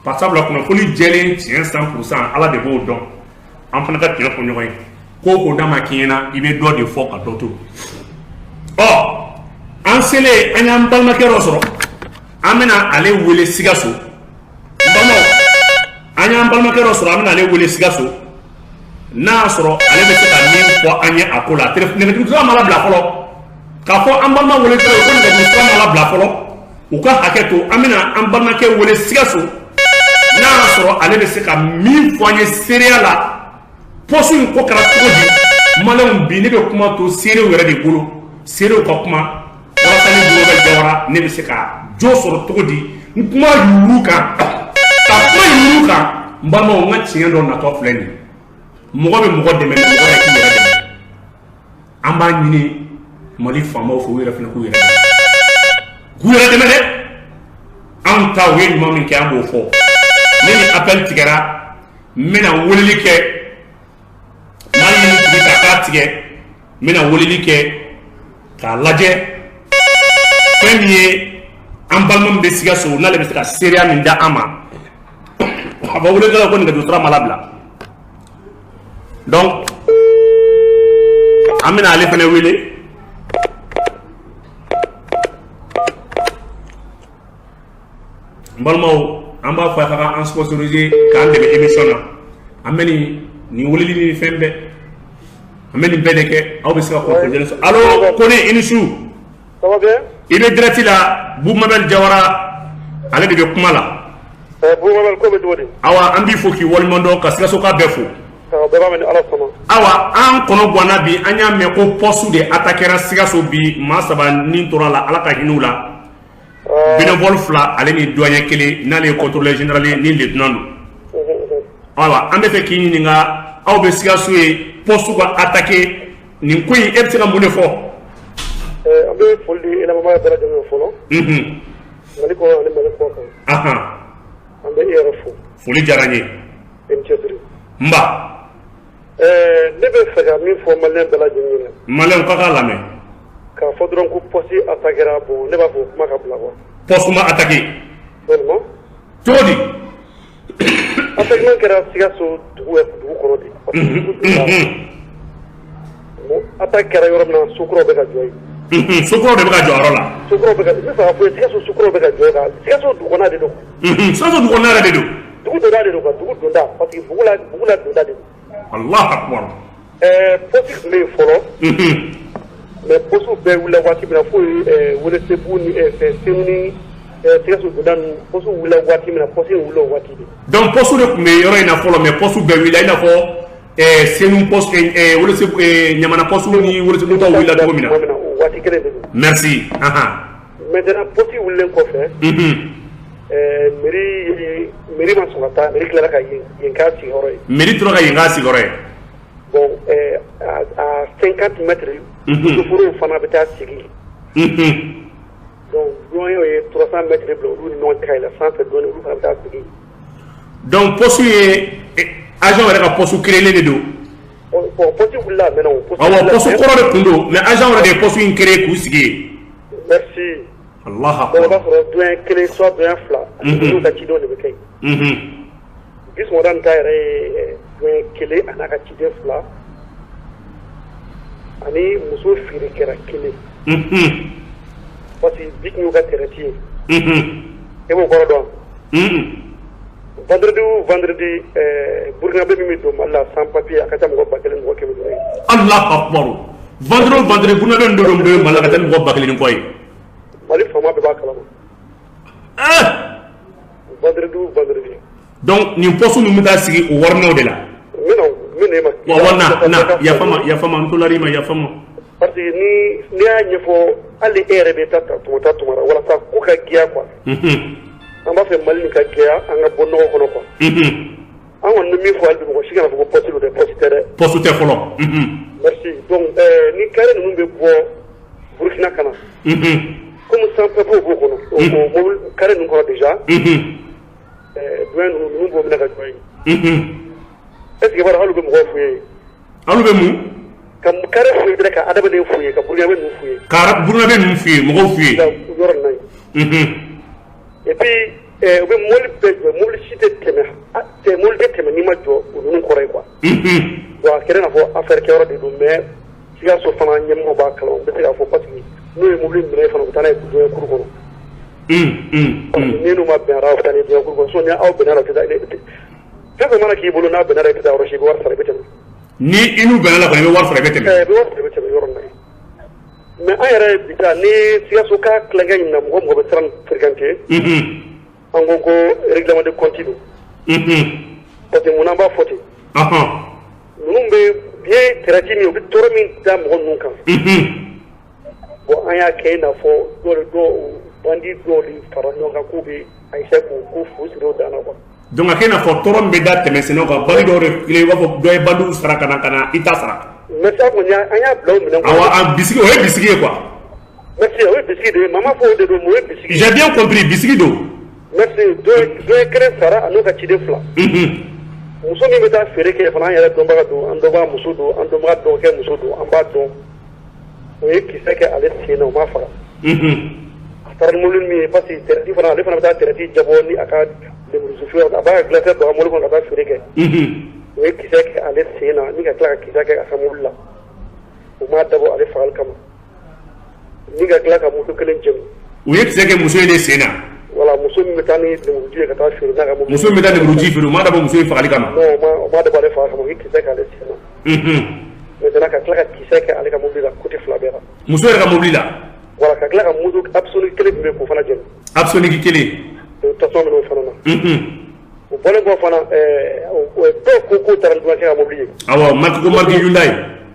Barisabula kunnafoni jɛlen tiɲɛ 100%, Ala de b'o dɔn. An fana ka tiɲɛ fɔ ɲɔgɔn ye, ko o ko n'a ma k'i ɲɛna, i bɛ dɔ de fɔ ka dɔ to. Ɔ, an selen, an y'an balimakɛ dɔ sɔrɔ, an bɛna ale wele Sikaso. N balimaw, an y'an balimakɛ dɔ sɔrɔ, an bɛna ale wele Sikaso, n'a y'a sɔrɔ ale bɛ se ka min fɔ an ye a ko la. Nɛgɛjuru sira ma labila fɔlɔ, k'a fɔ an balima wele ko nɛgɛjuru sira ma labila fɔlɔ, u ka hakɛ to. An bɛna an balimakɛ wele Sikaso, n'a y'a sɔrɔ ale bɛ se ka min fɔ an ye seereya la, poste in ko kɛra cogo di. Maliyɛnw, bi ne bɛ kuma to seerew yɛrɛ de bolo, seerew ka kuma, walasa ne bolo bɛ Jawara, ne bɛ se ka jo sɔrɔ cogo di n kuma yuuru kan, ka kuma yuuru kan. N balimaw, n ka tiɲɛ dɔ natɔ filɛ nin ye. Mɔgɔ bɛ mɔgɔ dɛmɛ, mɛ mɔgɔ yɛrɛ k'i yɛrɛ dɛmɛ. An b'a ɲini Mali faamaw fɛ, u yɛrɛ fana k'u yɛrɛ dɛmɛ, k'u yɛrɛ dɛmɛ dɛ. Anw ta, u ye ɲuman min kɛ, an b'o fɔ. Ne ni appel tigɛra, n bɛna weleli kɛ. N b'a ɲini tigi ta k'a tigɛ, n bɛna weleli kɛ k'a lajɛ fɛn min ye an balima min bɛ Sikaso, n'ale bɛ se ka seereya min da an ma. A fɔ weledala ko nɛgɛjuru sira ma labila, donc an bɛna ale fana wele. N balimaw, an b'a fɔ a ka kan an sponsoriser k'an dɛmɛ émission na. An bɛ nin weleli ni fɛn bɛɛ, an bɛ nin bɛɛ de kɛ, aw bɛ se ka kunnafoni sɔrɔ. Allo, Kone, i ni su. Ça va bien? I bɛ direct la, Bumabel Jawara, ale de bɛ kuma la. Bumabel, ko bɛ cogo di? Awa, an b'i fo k'i waleɲuman dɔn, ka Sikasoka bɛɛ fo. Bɛɛ b'a mɛn ni Ala sɔnna. Awa, an kɔnɔ ganna bi, an y'a mɛn ko poste de attaquera Sikaso bi, maa saba ni tora la, Ala ka hinɛ u la, bénévole fila ale ni douanier kelen, n'ale ye contrôleur général ye ni lieutenant don. Awa, an bɛ fɛ k'i ɲininka, aw bɛ Sikaso ye, poste ka attaqué nin ko in, e bɛ se ka mun de fɔ? An bɛ foli di i lamɛnbaga bɛɛ lajɛlen ma fɔlɔ. Mali kɔnɔ ani Mali kɔ kan. An bɛ e yɛrɛ fo. Foli diyara n ye. I ni cɛsiri. N ba. Ne bɛ fɛ ka min fɔ maliyɛn bɛɛ lajɛlen ɲɛna. Maliyɛnw ka k'a lamɛn. K'a fɔ dɔrɔn ko poste attaquera, bon, ne b'a fɔ o kuma ka bila quoi. Poste ma attaqué. Vraiment. Cogo di? Attaquement kɛra Sikaso dugu kɔnɔ de. Parce que dugu donda. Bon, attaque kɛra yɔrɔ min na, sokuraw bɛ ka jɔ yen. Sokuraw de bɛ ka jɔ a yɔrɔ la. Sokuraw bɛ ka, n bɛ fɛ k'a fɔ ye, Sikaso sokuraw bɛ ka jɔ yen ka Sikaso dugu kɔnɔna de don. Sikaso dugu kɔnɔna yɛrɛ de don. Dugu donda de don quoi, dugu donda, parce que bugu la donda de don. Allah akbar. Poste tun bɛ yen fɔlɔ. Mais poste bɛɛ wulila waati min na, fo Welesebugu ni fɛn Senu ni Sikaso donda ninnu, poste wulila waati min na, poste in wulila o waati de. Donc poste de tun bɛ yɔrɔ in na fɔlɔ, mais poste bɛɛ wulila, i n'a fɔ Senu poste, Welesebugu, Ɲamana poste ni Welesebugu taw wulila cogo min na. O waati kelen de don. Merci. Maintenant, poste wulilen kɔfɛ. Mairie ma sɔn ka taa, mairie tilala ka yen k'a sigiyɔrɔ ye. Mairie tora ka yen k'a sigiyɔrɔ ye. Bon, à 50 mètres, soforow fana bɛ taa sigi. Donc douaniers ye 300 mètres bila olu ni ɲɔgɔn cɛ ka yɛlɛ sanfɛ dɔɔnin, olu fana bɛ taa sigi. Donc poste ye agent yɛrɛ ka poste créé de don. Bon, poste wulila a mɛnna o. Awɔ, poste kɔrɔ de tun don, mais agent yɛrɛ de ye poste in créé k'u sigi yen. Merci. Allah. Donc o b'a sɔrɔ doyen kelen soit doyen fila, n'u ka cidenw de bɛ kɛ yen. Bi sɔgɔmada nin ta yɛrɛ ye doyen kelen a n'a ka ciden fila ani muso feerekɛla kelen. Parce que bi tun y'u ka traite ye. E b'o kɔrɔ dɔn? Vendredi o vendredi, Burkinabé min bɛ don Mali la sans papier, a ka ca mɔgɔ 1000 mɔgɔ 500 ye. Allah akbar! Vendredi o vendredi, Burkinabé min don Mali la ka taa ni mɔgɔ 1000 ni kɔ ye. Mali faama bɛɛ b'a kalama. Vendredi o vendredi. Donc nin poste ninnu bɛ taa sigi o warinɛw de la. N bɛna n bɛna e ma. Wa na na, yafa ma, yafa ma, n tolar'i ma, yafa ma. Parce que ni n'i y'a ɲɛfɔ, hali e yɛrɛ bɛ taa tɔmɔta tɔmɔra walasa ko ka gɛya quoi. An b'a fɛ Mali nin ka gɛya, an ka bɔ nɔgɔ kɔnɔ quoi. An kɔni bɛ min fɔ hali bi, mɔgɔ si kana fɔ ko poste don dɛ, poste tɛ dɛ. Poste tɛ fɔlɔ. Merci. Donc ni carré ninnu bɛ bɔ Burukina ka na, comme sans papier b'o kɔnɔ, o mobili carré ninnu kɔnɔ déjà, douane ninnu b'o minɛ ka jɔ yen. Est ce que i b'a dɔn hali u bɛ mɔgɔw f'u ye? Hali bɛ mun? Ka carré f'u ye, ka adamaden f'u ye, ka Burkinabé ninnu f'u ye. Ka Burkinabé ninnu f'u ye, mɔgɔw f'u ye. Yɔrɔ nin na yen. Et puis u bɛ mobili bɛɛ jɔ, mobili si tɛ tɛmɛ, mobili tɛ tɛmɛ n'i ma jɔ o ninnu kɔrɔ ye quoi. Bon, a kɛra i n'a fɔ affaire kɛyɔrɔ de don, mais Sikaso fana ɲɛmɔgɔw b'a kalama, n bɛ se k'a fɔ, parce que n'u ye mobili minɛ fana, u bɛ taa n'a ye douane kuru kɔnɔ. Parce que ni n'u ma bɛn a la, u bɛ taa n'a ye douane kuru kɔnɔ. Sinon ni aw bɛnna la, u tɛ taa. Fɛn fɛn mana k'i bolo n'a bɛnna la, i tɛ taa yɔrɔ si, i bɛ wari sara, i bɛ tɛmɛ. Ni i n'u bɛnna la kɔni, i bɛ wari sara, i bɛ tɛmɛ. I bɛ wari sara, i bɛ tɛmɛ yɔrɔ nin na. Mais an yɛrɛ bi taa ni Sikaso ka tilankɛ ɲininka, mɔgɔ mɔgɔ bɛ sira nin fréquenter, an ko ko règlement de compte don. Parce que mun an b'a fɔ ten? Ninnu bɛ bien traite min, u bɛ tɔɔrɔ min da mɔgɔ ninnu kan. Bon, an y'a kɛ i n'a fɔ dɔw de dɔw bandi dɔw de fara ɲɔgɔn kan k'u bɛ a essayer k'u ko fu siri o dan na quoi. Donc a kɛ i n'a fɔ tɔɔrɔ min bɛ da tɛmɛsennaw kan, bandi dɔw de i b'a fɔ dɔ ye bandiw sara ka na i ta sara. Mais ça kɔni, an y'a bila o minɛn kɔnɔ. Awɔ, a bisigi, o ye bisigi ye quoi. Merci, o ye bisigi de ye, mama fɔ o de don, o ye bisigi. J'ai bien compris, bisigi don. Merci. Dɔ ye kelen sara a n'o ka ciden fila. Muso min bɛ taa feere kɛ fana, an yɛrɛ dɔnbaga don, an dɔnbaga muso don, an dɔnbaga dɔgɔkɛ muso don, an b'a dɔn. O ye kisɛ kɛ ale sen na, o m'a faga. A taara ni mobili min ye, parce que traite fana, ale fana bɛ taa traite jabɔ ni a ka lemurusu a b'a ka glacière don a ka mobili kɔnɔ ka taa feere kɛ. O ye kisɛ kɛ ale sen na ni ka tila ka kisɛ kɛ a ka mobili la. O m'a dabɔ ale fagali kama. Ni ka tila ka muso kelen jɛmu. U ye kisɛ kɛ muso in de sen na. Voilà, muso min bɛ taa ni lemuruji ye ka taa feere n'a ka mobili. Muso min bɛ taa lemuruji feere, u m'a dabɔ muso in fagali kama. Non, o ma dabɔ ale fagali kama, u ye kisɛ kɛ ale sen na. Maintenant ka tila ka kisɛ kɛ ale ka mobili la côté fila bɛɛ la. Muso yɛrɛ ka mobili la. Voilà, ka tila ka moto Apsonic kelen tun bɛ yen, k'o fana jeni. Apsonic kelen. O tasuma minɛ o fana na. O bɔlen kɔ fana, dɔw ko k'o taara ni dunankɛ ka mobili ye. Awɔ, marque ko marque Hyundai.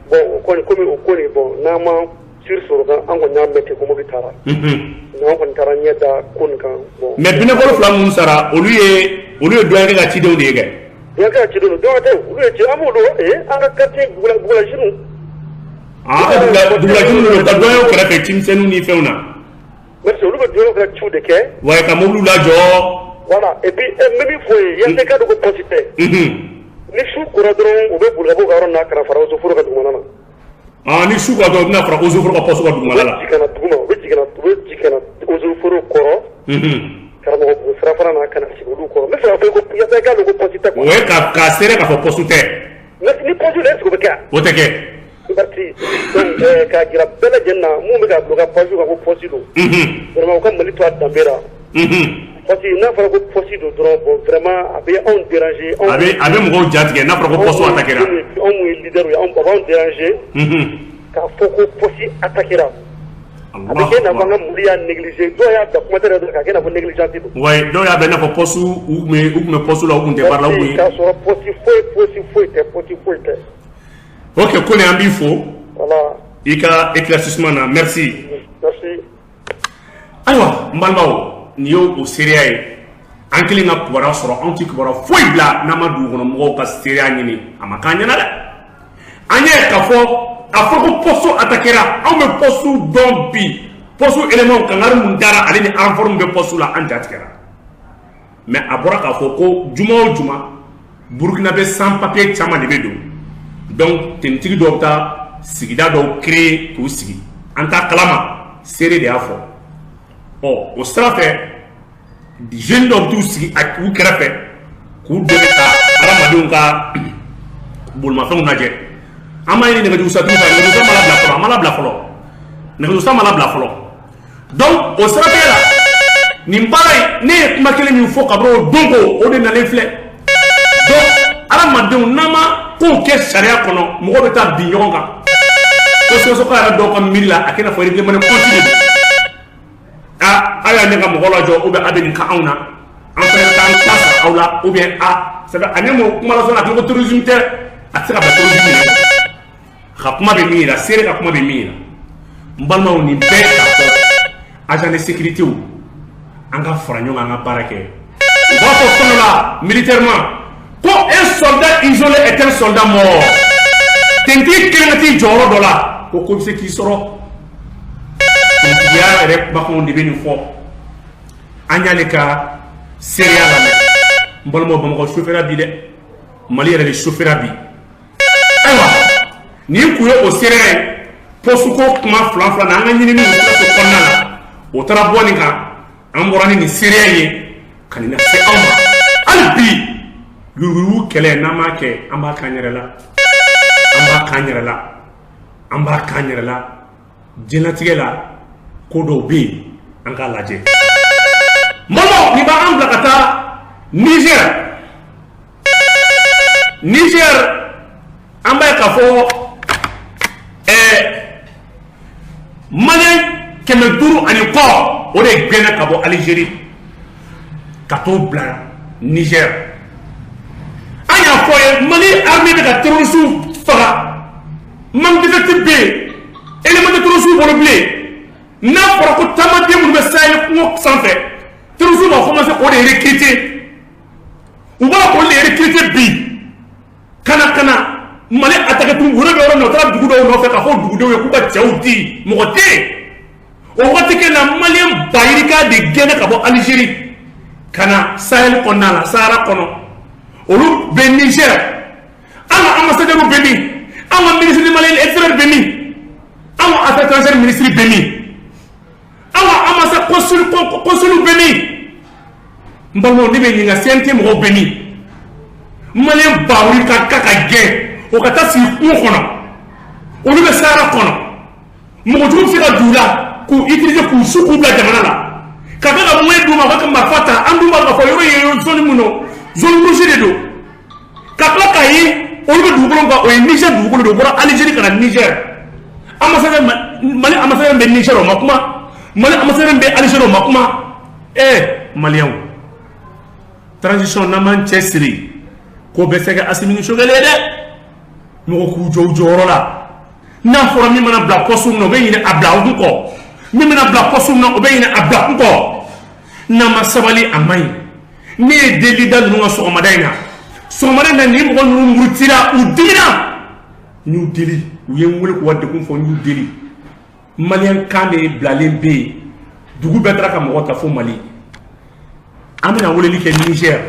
Bon, o kɔni komi o ko nin, bon, n'an ma sûr sɔrɔ kan, an kɔni y'a mɛn ten ko mobili taara. Mais an kɔni taara ɲɛ da ko nin kan, bon. Mais binɛkɔrɔ fila minnu sara, olu ye dunankɛ ka cidenw de ye kɛ. Dunankɛ ka cidenw don, dɔwɛrɛ tɛ, olu ye ci, an b'o dɔn, an ka quartier Bugula jeunes. Ah, dugula jeunes don ka duwanɲɛw kɛrɛfɛ cimisɛnninw ni fɛnw na. Merci, olu bɛ duwanɲɛw ka ciw de kɛ. Ouais, ka mobiliw lajɔ. Voilà, et puis n bɛ min fɔ ye, yasa i k'a dɔn ko poste tɛ. Ni su kora dɔrɔn, u bɛ boli ka bɔ u ka yɔrɔ na ka na fara Eaux et ka dugumana na. Ah, ni su kora dɔrɔn, u bɛna fara Eaux et ka poste ka dugumana la. U bɛ jigin ka na duguma, u bɛ jigin ka na Eaux et kɔrɔ. Karamɔgɔ bugu sirafara na ka na sigi olu kɔrɔ. N bɛ fɛ k'a fɔ ko yasa i k'a dɔn ko poste tɛ quoi. O ye ka seere k'a fɔ poste tɛ. Ni poste don, est ce que o bɛ kɛ wa? O tɛ kɛ. Merci. Donc k'a jira bɛɛ lajɛlen na, mun bɛ k'a bila u ka page kan ko poste don. Vraiment, u ka Mali to a danbe la. Parce que n'a fɔra ko poste don dɔrɔn, bon, vraiment, a bɛ anw déranger. A bɛ mɔgɔw jatigɛ n'a fɔra ko poste attaqué ra. Anw mun ye leader ye, anw a b'anw déranger. K'a fɔ ko poste attaqué ra. A bɛ kɛ i n'a fɔ an ka Mali y'a négliger, dɔw y'a bila commentaire yɛrɛ k'a kɛ i n'a fɔ négligence don. Ouais, dɔw y'a bila i n'a fɔ poste u tun bɛ poste la, u tun tɛ baara la, u tun. K'a sɔrɔ poste foyi, poste foyi tɛ, poste foyi tɛ. Ok, Kone, an b'i fo. Voilà. I ka éclaircissement na, merci. Merci. Ayiwa, n balimaw, nin y'o o seereya ye. An kelen ka kibaruya sɔrɔ, anw tɛ kibaruya foyi bila n'an ma dugukɔnɔmɔgɔw ka seereya ɲini, a ma k'an ɲɛna dɛ. An ye k'a fɔ a fɔ ko poste attaquera, anw bɛ poste dɔn bi, poste élément kangari mun dara ale ni renfort min bɛ poste la, an ja tigɛra. Mais a bɔra k'a fɔ ko juma o juma Burkina bɛ sans papier caman de bɛ don, donc tenitigi dɔw bɛ taa sigida dɔw créer k'u sigi, an t'a kalama, seere de y'a fɔ. Ɔ o sira fɛ jeune dɔw bɛ t'u sigi u kɛrɛfɛ k'u dɛmɛ ka hadamadenw ka bolimafɛnw lajɛ. An b'a ɲini nɛgɛjuru sira fɛ, nɛgɛjuru sira ma labila fɔlɔ, a ma labila fɔlɔ, nɛgɛjuru sira ma labila fɔlɔ. Donc o siratigɛ la nin baara in, ne ye kuma kelen min fɔ kabini o don ko o de nalen filɛ. Donc hadamadenw, n'an ma kow kɛ sariya kɔnɔ, mɔgɔw bɛ taa bin ɲɔgɔn kan. Ko sɛgɛsɛgɛ yɛrɛ dɔw ka miiri la, a kɛ i n'a fɔ règlement de compte de don. Ah, aw y'a ne ka mɔgɔ lajɔ, ou bien a bɛ nin kɛ anw na, an fana bɛ taa an ta sara aw la, ou bien a c'est vrai ani mɔgɔ kuma la sɔnni a ko terrorisme tɛ, a tɛ se ka bila terrorisme minɛ. Ka kuma bɛ min yira, seere ka kuma bɛ min yira, n balimaw, nin bɛɛ k'a fɔ agent de sécurité, an ka fara ɲɔgɔn kan, an ka baara kɛ. U b'a fɔ fɛn dɔ la militairement ko un soldat isolé est un soldat mort. Tentigi kelen ka t'i jɔyɔrɔ dɔ la, ko ko bɛ se k'i sɔrɔ. Tentigiya yɛrɛ kumakanw de bɛ nin fɔ. An y'ale ka seereya lamɛn. N balimaw, Bamakɔ sofɛra bi dɛ, Mali yɛrɛ de sofɛra bi. Ayiwa, nin kun ye o seereya ye. Poste ko kuma fila fila na, an ka ɲininiw sikaso kɔnɔna la, o taara bɔ nin kan. An bɔra ni nin seereya ye ka nin lase aw ma. Hali bi yuruguyurugu kɛlɛ, n'an m'a kɛ, an b'a k'an yɛrɛ la, an b'a k'an yɛrɛ la, an b'a k'an yɛrɛ la. Diɲɛlatigɛ la, ko dɔw bɛ yen, an k'a lajɛ. N balimaw, nin b'an bila ka taa Niger. Niger, an b'a ye k'a fɔ maliyɛn 500 ani kɔ, o de gɛnna ka bɔ Algérie ka t'o bila Niger. An y'a fɔ ye, Mali armée bɛ ka terroriste faga, manque d'effectif bɛ yen, élément de terroriste bolo bilen. N'a fɔra ko taamaden minnu bɛ Sahel kungo sanfɛ, terroriste b'a commencé k'o de recruter, u b'a k'o de recruter bi ka na Mali attaquer tun. U yɛrɛ bɛ yɔrɔ min na, u taara dugu dɔw nɔfɛ k'a fɔ dugudenw ye k'u ka cɛw di, mɔgɔ tɛ yen. O waati kelen na, maliyɛn ba yirika de gɛnna ka bɔ Algérie ka na Sahel kɔnɔna la, Sahara kɔnɔ, olu bɛ Niger. An ka ambassadeur bɛ min? An ka ministre du Mali extérieur bɛ min? An ka affaires étrangères ministre bɛ min? An ka ambassade consul bɛ min? N balimaw, ne bɛ ɲininka, CNT mɔgɔw bɛ min? Maliyɛn ba wuli ka gɛn o ka taa sigi kungo kɔnɔ, olu bɛ Sahara kɔnɔ, mɔgɔ jugu bɛ se ka don u la k'u utiliser k'u su k'u bila jamana la ka kɛ ka moyen d'u ma, u ka kɛ marifa ta. An dun b'a dɔn k'a fɔ yɔrɔ ye zone mun don, zone rouge de don. Ka tila k'a ye olu bɛ dugukolo min kan, o ye Niger dugukolo de ye. U bɔra Algérie ka na Niger. Ambassadeur Mali, ambassadeur bɛ Niger, o ma kuma. Mali ambassadeur bɛ Algérie, o ma kuma. Maliyɛnw, transition, n'an m'an cɛ siri, ko bɛ se ka Assimi ni Choguel ye dɛ. Mɔgɔ k'u jɔ u jɔyɔrɔ la. N'a fɔra min mana bila poste min na, o bɛ ɲinɛ a bila kun kɔ. Min mana bila poste min na, o bɛ ɲinɛ a bila kun kɔ. N'an ma sabali, a man ɲi. Ne ye deli da ninnu ka sɔgɔmada in na, sɔgɔmada in na, nin mɔgɔ ninnu murutira, u dimina. N y'u deli, u ye n wele k'u ka degun fɔ, n y'u deli. Maliyɛn kan de bilalen bɛ yen, dugu bɛɛ taara ka mɔgɔ ta fo Mali. An bɛna weleli kɛ Niger.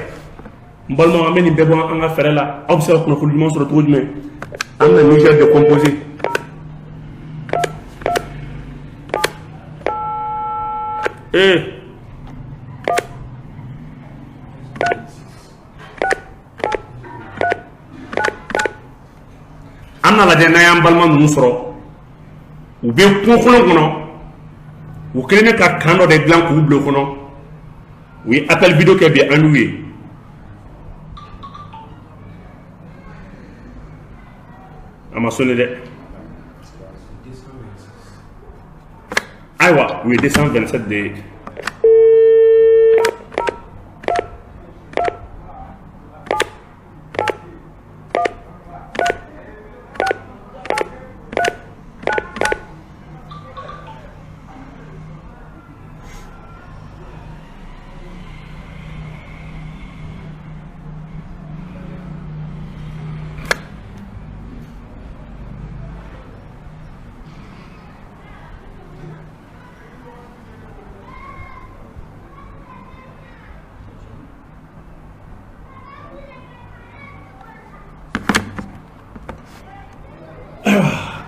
N balimaw, an bɛ nin bɛɛ bɔ an ka fɛɛrɛ la. Aw bɛ se ka kunnafoni ɲuman sɔrɔ cogo jumɛn? An bɛna Niger décomposer. An bɛna lajɛ n'an y'an balima ninnu sɔrɔ. U bɛ kungo kolon kɔnɔ, u kɛlen bɛ ka camp dɔ de dilan k'u bila o kɔnɔ. U ye appel vidéo kɛ bi, an y'u ye. A ma sonné dɛ. Ayiwa, u ye 227 de ye.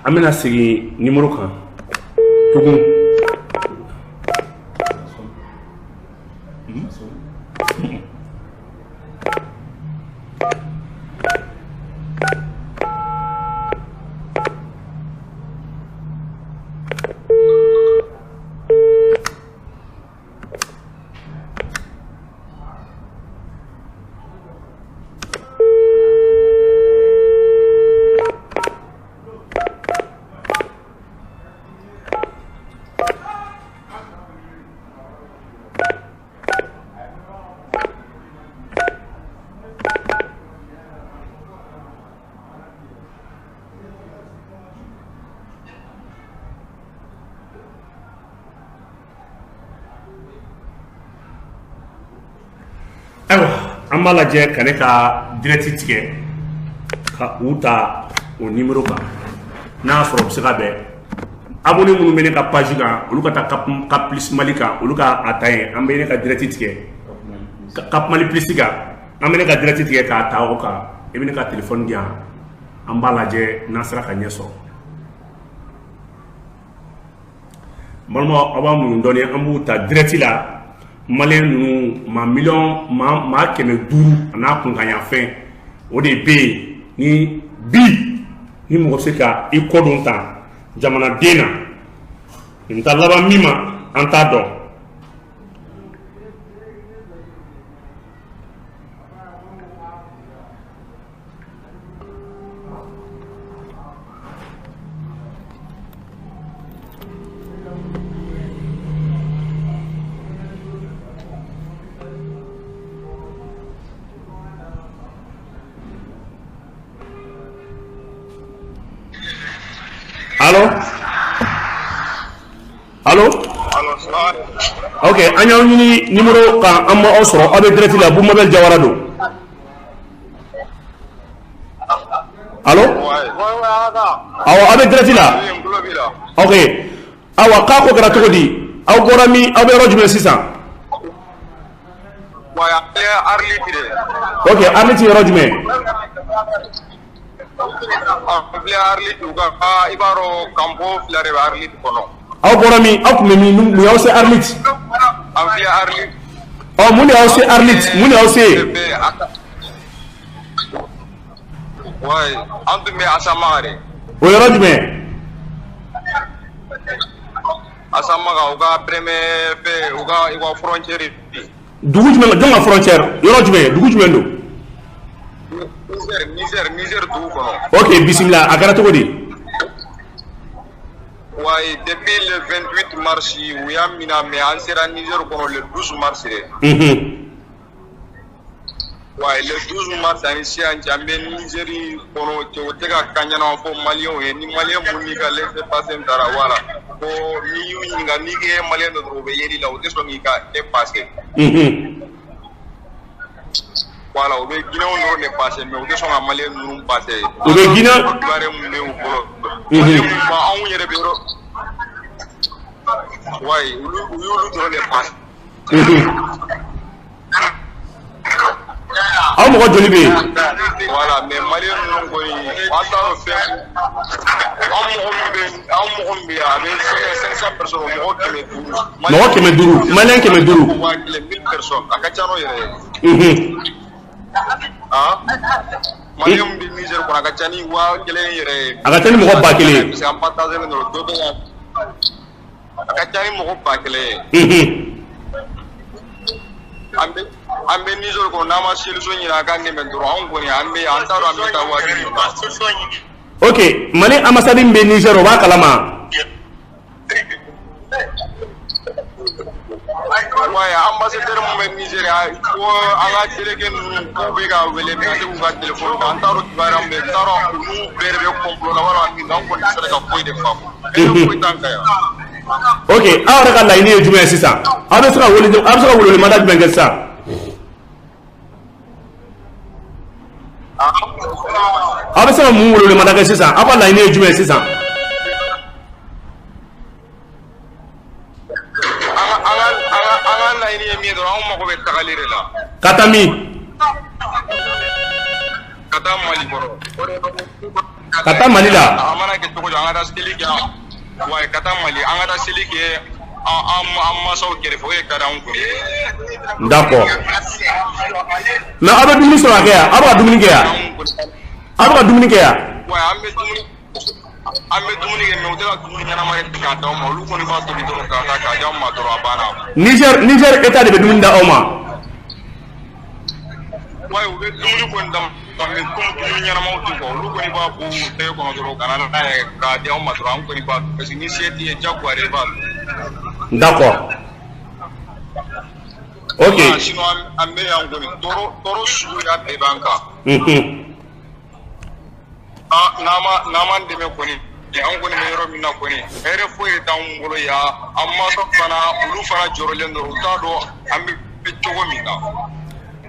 An bɛna segin numéro kan tugun. Ayiwa, an b'a lajɛ ka ne ka direct tigɛ ka u ta o numéro kan, n'a y'a sɔrɔ u bɛ se ka bɛn. Abonné minnu bɛ ne ka page kan, olu ka taa Cap Plus Mali kan, olu ka a ta yen. An bɛ ne ka direct tigɛ Cap Mali Plus kan, an bɛ ne ka direct tigɛ k'a ta o kan. I bɛ ne ka téléphone di yan, an b'a lajɛ n'an sera ka ɲɛ sɔrɔ. N balimaw, aw b'a muɲu dɔɔni, an b'u ta direct la. Maliyɛn ninnu, maa miliyɔn maa 500 a n'a kunkanyanfɛn, o de bɛ yen. Ni bi ni mɔgɔ bɛ se ka i kɔ don tan jamanaden na, nin ta laban min ma, an t'a dɔn. Allo? Allo? Ok, an y'aw ɲini numéro kan, an ma aw sɔrɔ. Aw bɛ direct la, Bumabel Jawara don. Allo? Awɔ, aw bɛ direct la. Ok. Awa, k'a ko kɛra cogo di? Aw bɔra min? Aw bɛ yɔrɔ jumɛn sisan? Ok, Arlit yɔrɔ jumɛn? I b'a dɔn, camp fila de bɛ Arlit kɔnɔ. Aw bɔra min? Aw tun bɛ min? Mun y'aw se Arlit? An filɛ Arlit. Ɔ, mun de y'aw se Arlit? Mun de y'aw se yen? Ouais, an tun bɛ Asamaga de. O yɔrɔ jumɛn? Asamaga, u ka premier fɛ, u ka frontière. Dugu jumɛn? Jɔn ka frontière? Yɔrɔ jumɛn? Dugu jumɛn don? Niger, Niger, Niger dugu kɔnɔ. Ok, bisimila, a kɛra cogo di? Ouais, depuis le 28 mars u y'a minɛ, mais an sera Niger kɔnɔ le 12 mars de. Ouais, le 12 mars ani sisan cɛ, an bɛ Niger kɔnɔ cɛ, o tɛ ka kan ɲɛnama fɔ maliyɛnw ye. Ni maliyɛn mun n'i ka laissez-passer taara, wala ko n'i y'u ɲininka n'i k'e ye maliyɛn dɔ dɔrɔn, u bɛ yeli la, u tɛ sɔn k'i ka e passer. Voilà, u bɛ Guinéenw dɔrɔn de passer, mais u tɛ sɔn ka maliyɛn ninnu passer. U bɛ Guinée. Kibaruya mun bɛ u bolo? Maliyɛn mun ba anw yɛrɛ bɛ yɔrɔ. Ouais, olu u y'olu dɔrɔn de passer. Aw mɔgɔ joli bɛ yen? Voilà, mais maliyɛn ninnu kɔni, an t'a dɔn fɛn. An mɔgɔ min bɛ yan, a bɛ 500 personnes, mɔgɔ 500. Mɔgɔ 500, maliyɛn 500. 1000, 1000 personnes, a ka ca n'o yɛrɛ ye. Ah, maliyɛn min bɛ Niger kɔnɔ, a ka ca ni 1000 yɛrɛ ye. A ka ca ni mɔgɔ 1000 ye. Parce que an partagé len don, dɔ bɛ yan. A ka ca ni mɔgɔ 1000 ye. An bɛ Niger kɔnɔ, n'an ma solution ɲini a ka dɛmɛ dɔrɔn, anw kɔni an bɛ an t'a dɔn an bɛ taa waati min na. Ok, Mali ambassade min bɛ Niger, o b'a kalama? Ouais, ambassadeur mun bɛ Niger, ko an ka délégué ninnu k'u bɛ ka wele, mais an tɛ k'u ka téléphone ta. An t'a dɔn kibaruya min bɛ yen, n t'a dɔn olu bɛɛ de bɛ complot la walima min, an kɔni tɛ se ka foyi de faamu. E foyi t'an kan yan. Ok, aw yɛrɛ ka laɲini ye jumɛn ye sisan? Aw bɛ se ka welewelemada jumɛn kɛ sisan? Aw bɛ se ka mun welewelemada kɛ sisan? Aw ka laɲini ye jumɛn ye sisan? An ka laɲini ye min ye dɔrɔn, anw mago bɛ tagali de la. Ka taa min? Ka taa Mali kɔrɔ. O de Ka taa Mali la. A mana kɛ cogo an ka taa seli kɛ. Wa ka taa Mali, an ka taa seli kɛ an mansaw kɛrɛfɛ, o ye ka d'anw kun. D'accord. Mais aw bɛ dumuni sɔrɔ a kɛ yan? Aw bɛ ka dumuni kɛ yan? Aw bɛ ka dumuni kɛ yan? Wa an bɛ dumuni kɛ, mais u tɛ ka dumuni ɲɛnama k'a d'anw ma. Olu kɔni b'a tobi dɔrɔn k'a ta k'a d'anw ma dɔrɔn, a banna. Niger État de bɛ dumuni d'aw ma? Wa u bɛ dumuni kɔni d'an ma, mais comme dumuni ɲɛnamaw tɛ quoi, olu kɔni b'a bɔ u tɛgɛ kɔnɔ dɔrɔn ka na n'a ye k'a di anw ma dɔrɔn, an kɔni b'a dun, parce que ni se t'i ye, diyagoya de i b'a dun. D'accord. Ok. Sinon an bɛ yan kɔni, tɔɔrɔ suguya bɛɛ b'an kan. N'an m'an dɛmɛ kɔni, an kɔni bɛ yɔrɔ min na kɔni, hɛrɛ foyi t'anw bolo yan. An mansaw fana, olu fana jɔrɔlen don, u t'a dɔn an bɛ cogo min na.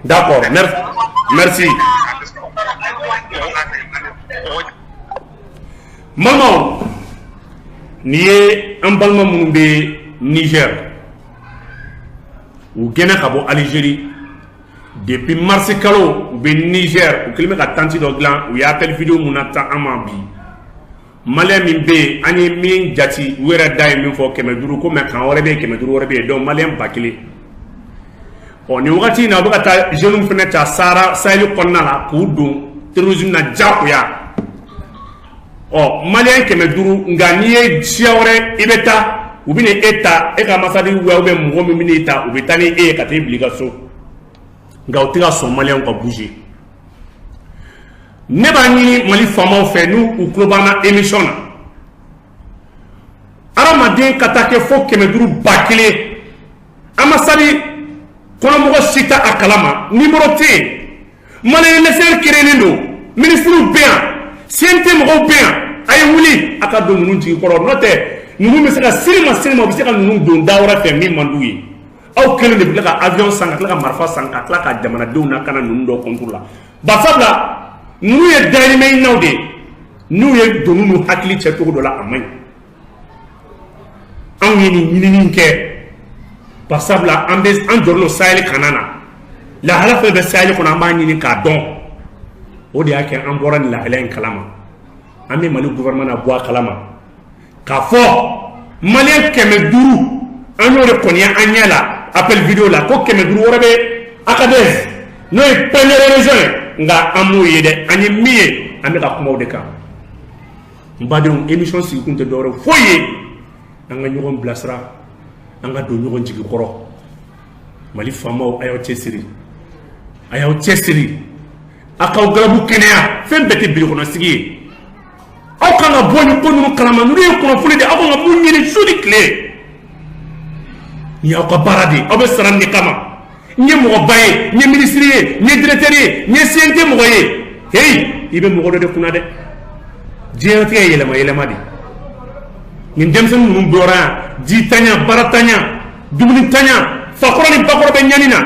D'accord, merci. N balimaw, nin ye an balima minnu bɛ Niger, u gɛnna ka bɔ Algérie depuis mars kalo, u bɛ Niger, u kɛlen bɛ ka tente dɔ dilan. U ye appel vidéo mun na ta an ma bi, malien min bɛ yen, an ye min jate, u yɛrɛ da ye min fɔ, 500 ko, mais kan wɛrɛ bɛ yen, 500 wɛrɛ bɛ yen, donc malien 1000. Ɔ nin wagati in na, u bɛ ka taa jeunes fana ta Sahara Sahel kɔnɔna la k'u don terrorisme na diyagoya. Ɔ malien 500, nka n'i ye siya wɛrɛ, i bɛ taa, u bɛ na e ta, e ka ambassadeur ou bien mɔgɔ min bɛ n'i ta, u bɛ taa ni e ye ka t'e bila i ka so. Nka u tɛ ka sɔn malienw ka bouger. Ne b'a ɲini Mali faamaw fɛ, n'u u tulo b'an na émission na, hadamaden ka taa kɛ fo 500 1000, ambassade kɔnɔmɔgɔ si t'a a kalama, numéro tɛ yen, malien l'extérieur créé don, ministres bɛ yan, CNT mɔgɔw bɛ yan, a ye wuli a ka don ninnu jigi kɔrɔ. N'o tɛ, ninnu bɛ se ka sini ma, sini ma u bɛ se ka ninnu don da wɛrɛ fɛ min man d'u ye. Aw kelen de bɛ tila ka avion san, ka tila ka marifa san, ka tila ka jamanadenw lakana ninnu dɔw contre la. Barisabula ninnu ye dahirimɛ ɲininaw de ye, n'u ye donu n'u hakili cɛ cogo dɔ la, a man ɲi. Anw ye nin ɲinini kɛ barisabula an bɛ an jɔlen don Sahel kana na, lahala fɛn bɛ Sahel kɔnɔ, an b'a ɲini k'a dɔn. O de y'a kɛ an bɔra nin lahala in kalama. An bɛ Mali gouvernement na bɔ a kalama k'a fɔ malien 500, an y'o de kɔni ye an ɲɛ la appel vidéo la, ko 500 wɛrɛ bɛ Agadez, n'o ye première région ye, nka an m'o ye dɛ. An ye min ye, an bɛ ka kuma o de kan. N badenw, émission sigikun tɛ dɔwɛrɛ foyi ye, an ka ɲɔgɔn bilasira, an ka don ɲɔgɔn jigi kɔrɔ. Mali faamaw, a y'aw cɛsiri, a y'aw cɛsiri, a k'aw galabu kɛnɛya. Fɛn bɛɛ tɛ birikɔnɔsigi ye. Aw kan ka bɔ nin ko ninnu kalama. Ninnu ye kunnafoni de, aw kan ka mun ɲini su ni tile? Nin y'aw ka baara de ye, aw bɛ sara nin de kama. N ye mɔgɔba ye, n ye minisiri ye, n ye directeur ye, n ye CNT mɔgɔ ye, heyi, i bɛ mɔgɔ dɔ de kunna dɛ. Diɲɛlatigɛ ye yɛlɛma yɛlɛma de. Nin denmisɛnnin ninnu bɔra yan, jitanya, baaratanya, dumunitanya, fakɔrɔ ni bakɔrɔ bɛ ɲani na,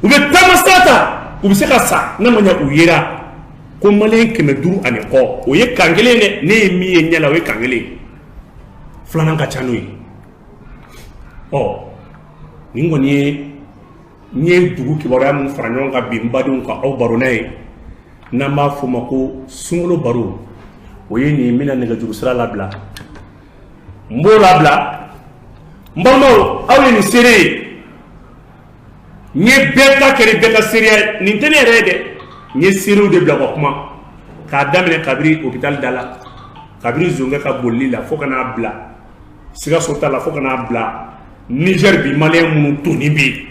u bɛ taama sira ta, u bɛ se ka sa n'a ma ɲɛ u yera ko malien 500 ani kɔ. O ye kan kelen dɛ, ne ye min ye ɲɛ la, o ye kan kelen ye, filanan ka ca n'o ye. Ɔ nin kɔni ye n ye dugu kibaruya min fara ɲɔgɔn kan bi, n badenw, ka aw baro n'a ye, n'an b'a f'o ma ko sunkalo baro. O ye nin. N bɛna nɛgɛjuru sira labila, n b'o labila. N balimaw, aw ye nin seere ye, n ye bɛɛ ta kɛ ni bɛɛ ka seereya ye. Nin tɛ ne yɛrɛ ye dɛ, n ye seerew de bila ka kuma, k'a daminɛ kabiri hôpital da la, kabiri zonkɛ ka bolili la, fo ka n'a bila Sikaso ta la, fo ka n'a bila Niger bi malien minnu donni bɛ yen.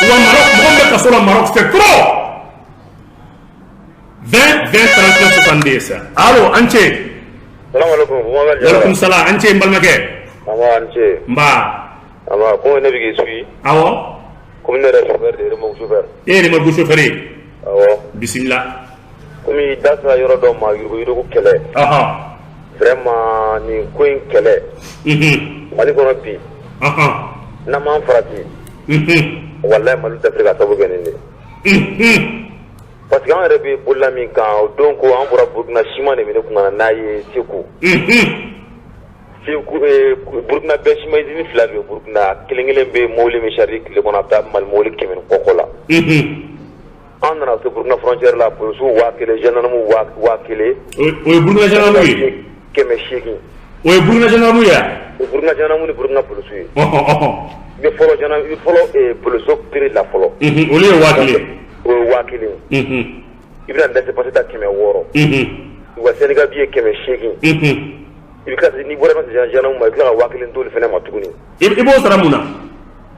Wa Maroc, mɔgɔ min bɛ kaso la Maroc, c'est trop. 20 20 31 70. Allo, an ce. Salaamaaleykum. Walekum salam, an ce n balimakɛ. Aba, an ce. Nba. Aba, ko ne bɛ k'i suivi. Awɔ. Komi ne yɛrɛ chauffeur de ye, remorque chauffeur. E ye remorque chauffeur ye? Awɔ. Bisimila. Komi da sera yɔrɔ dɔ ma, yuruguyurugu kɛlɛ. Vraiment, nin ko in kɛlɛ. Mali kɔnɔ bi. N'an m'an farati. Walayi, Mali tɛ se ka sababu kɛ nin de. Parce que an yɛrɛ bɛ bolila min kan, o don ko an bɔra Burukina, siman de bɛ ne kun ka na n'a ye Segu. Segu, Burukina bɛɛ siman usine fila bɛ Burukina, kelen kelen bɛ mobili min charge tile kɔnɔ, a bɛ taa Mali mobili 100 ni kɔ la. An nana se Burukina frontière la, polisiw 1000, gendarme 1000. O ye Burukina gendarme ye. 800. O ye Burukina gendarme ye. O Burukina gendarme ni Burukina polisiw ye. I bɛ fɔlɔ gendarme, i bɛ fɔlɔ polisiw prix la fɔlɔ. Olu ye 1000. O ye 1000. I bɛna laissez-passer ta 600. U ka syndicat billet 800. I bɛ tila, n'i bɔra i ka gendarme ma, i bɛ tila ka 1000 d'olu fana ma tuguni. I b'o sara mun na?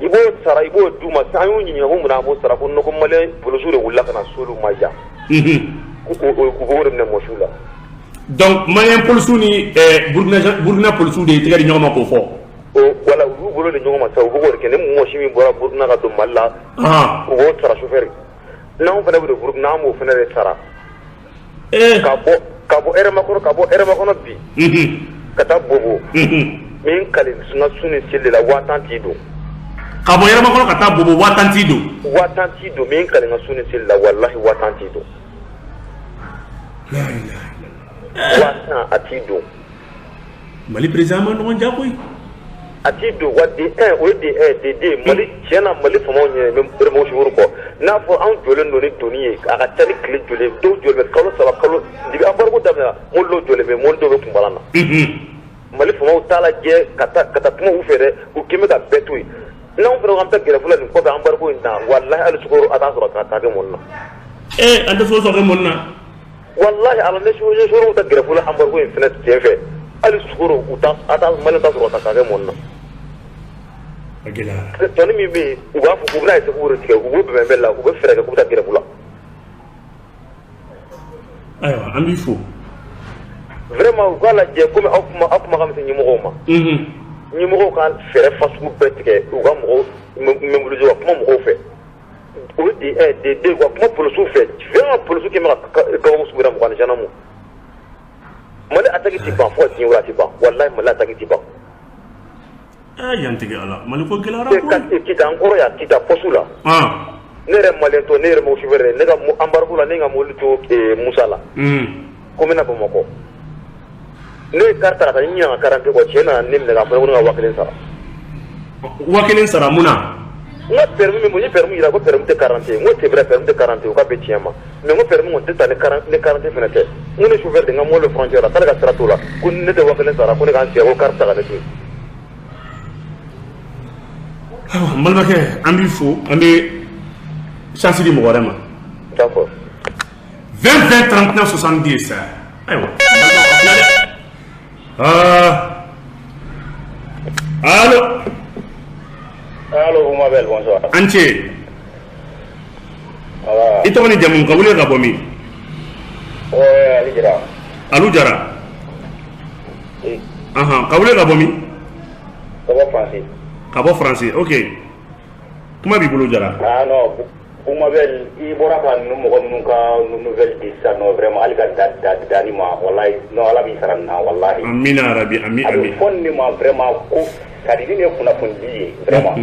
I b'o sara, i b'o d'u ma. An y'u ɲininka ko munna an b'o sara, ko non, ko malien polisiw de wulila ka na s'olu ma yan. Ko u b'o de minɛ mɔsiw la. Donc malien polisiw ni Burukina polisiw de ye tɛgɛ di ɲɔgɔn ma k'o fɔ. O wala, u y'u bolo di ɲɔgɔn ma sisan, u b'o de kɛ. Ni mɔsi min bɔra Burukina ka don Mali la, u b'o sara chauffeur. N'anw fana bɛ don Burukina, an b'o fana de sara. Ka bɔ Hɛrɛmakɔnɔ, ka bɔ Hɛrɛmakɔnɔ bi ka taa Bobo, min kali n ka sun ni seli de la, 10 000 t'i don. Ka bɔ Hɛrɛmakɔnɔ ka taa Bobo, 10 000 t'i don. 10 000 t'i don, min kali n ka sun ni seli la, walahi 10 000 t'i don. 10 000 a t'i don. Mali président ma nɔgɔn ja koyi. A t'i don wa. De un, o ye de un, de deux, Mali tiɲɛ na, Mali faamaw ɲɛ bɛ remorque chauffeur kɔ. N'a fɔ anw jɔlen don ni doni ye, a ka ca ni tile joli ye, dɔw jɔlen bɛ kalo 3, kalo depuis embargo daminɛna, mobili dɔw jɔlen bɛ, mobili dɔw bɛ kunbalan na. Mali faamaw t'a lajɛ ka taa kuma u fɛ dɛ, u kɛn bɛ ka bɛɛ to yen. N'anw fana ko an bɛ taa grève la nin kɔfɛ, embargo in na, walahi hali sukaro a t'a sɔrɔ ka kɛ mɔni na. Ee, an tɛ sukaro sɔrɔ kɛ mɔni na. Walahi ala, ne sukaro ta grève la, embargo in fana sen fɛ, hali sukaro u ta a ta Mali t'a sɔrɔ ka kɛ mɔni na. A gɛlɛyara. Tɔni min bɛ yen, u b'a fɔ k'u bɛna essayer k'u tigɛ, u b'u bɛn bɛɛ la, u bɛ fɛɛrɛ kɛ k'u bɛ taa grève la. Ayiwa, an b'i fo. Vraiment, u k'a lajɛ komi aw kuma, aw kuma ka misɛn ɲɛmɔgɔw ma. Ɲɛmɔgɔw ka fɛɛrɛ fasugu bɛɛ tigɛ, u ka mɔgɔw mobiliser, ka kuma mɔgɔw fɛ. O ye de un, de deux, ka kuma polisiw fɛ. Vraiment, polisiw kɛn bɛ ka kabako sugu da mɔgɔ ani gendarme. Mali attaque ti ban fo ka diɲɛ wuli, a ti ban, walahi Mali attaque ti ban. Ee, yan tigɛ ala, Mali ko gɛlɛyara koyi. Kita, an kɔrɔ yan, Kita poste la. Ne yɛrɛ malien tɔ, ne yɛrɛ mobili chauffeur ye, ne ka embargo la, ne ka mobili to Musa la. Ko n bɛna Bamakɔ. Ne ye carte ta ka taa, n ɲinɛ ka carte kɔ, cɛ nana ne minɛ k'a fɔ ko ne ka 1000 sara. 1000 sara mun na? N ka permis min, n ye permis yira, ko permis tɛ 40 ye. N ko c'est vrai, permis tɛ 40 ye, o ka bɛn tiɲɛ ma. Mais n ko permis kɔni tɛ ta ni 40, ni 40 fana tɛ. N ko ne chauffeur de, n ka mobili bɛ frontière la, k'ale ka sira t'o la. Ko ne tɛ 1000 sara, ko ne k'an sigi, ko carte ta ka ne to yen. Ayiwa, n balimakɛ, an b'i fo, an bɛ chance di mɔgɔ wɛrɛ ma. D'accord. 20 20 39 70. Ayiwa. Ah. Allo. Allo, vous m'appelez, bonsoir. An ce. Voilà. I tɔgɔ ni jamu, ka wele ka bɔ min? Ouais, Ali Jara. Alu Jara. Oui. Ahan, ka wele ka bɔ min? Ka bɔ Faransi. Ka bɔ Faransi, ok. Kuma b'i bolo, Jara. Ah non, Boumabel, i bɔra ka ninnu mɔgɔ minnu ka nouvelle di sisan nɔ, vraiment hali ka da da da ni ma, wallahi non, Ala b'i sara nin na, wallahi. Amina rabi, ami A bɛ ami. fɔ nin de ma vraiment ko c'est à dire nin ye kunnafoni di ye vraiment.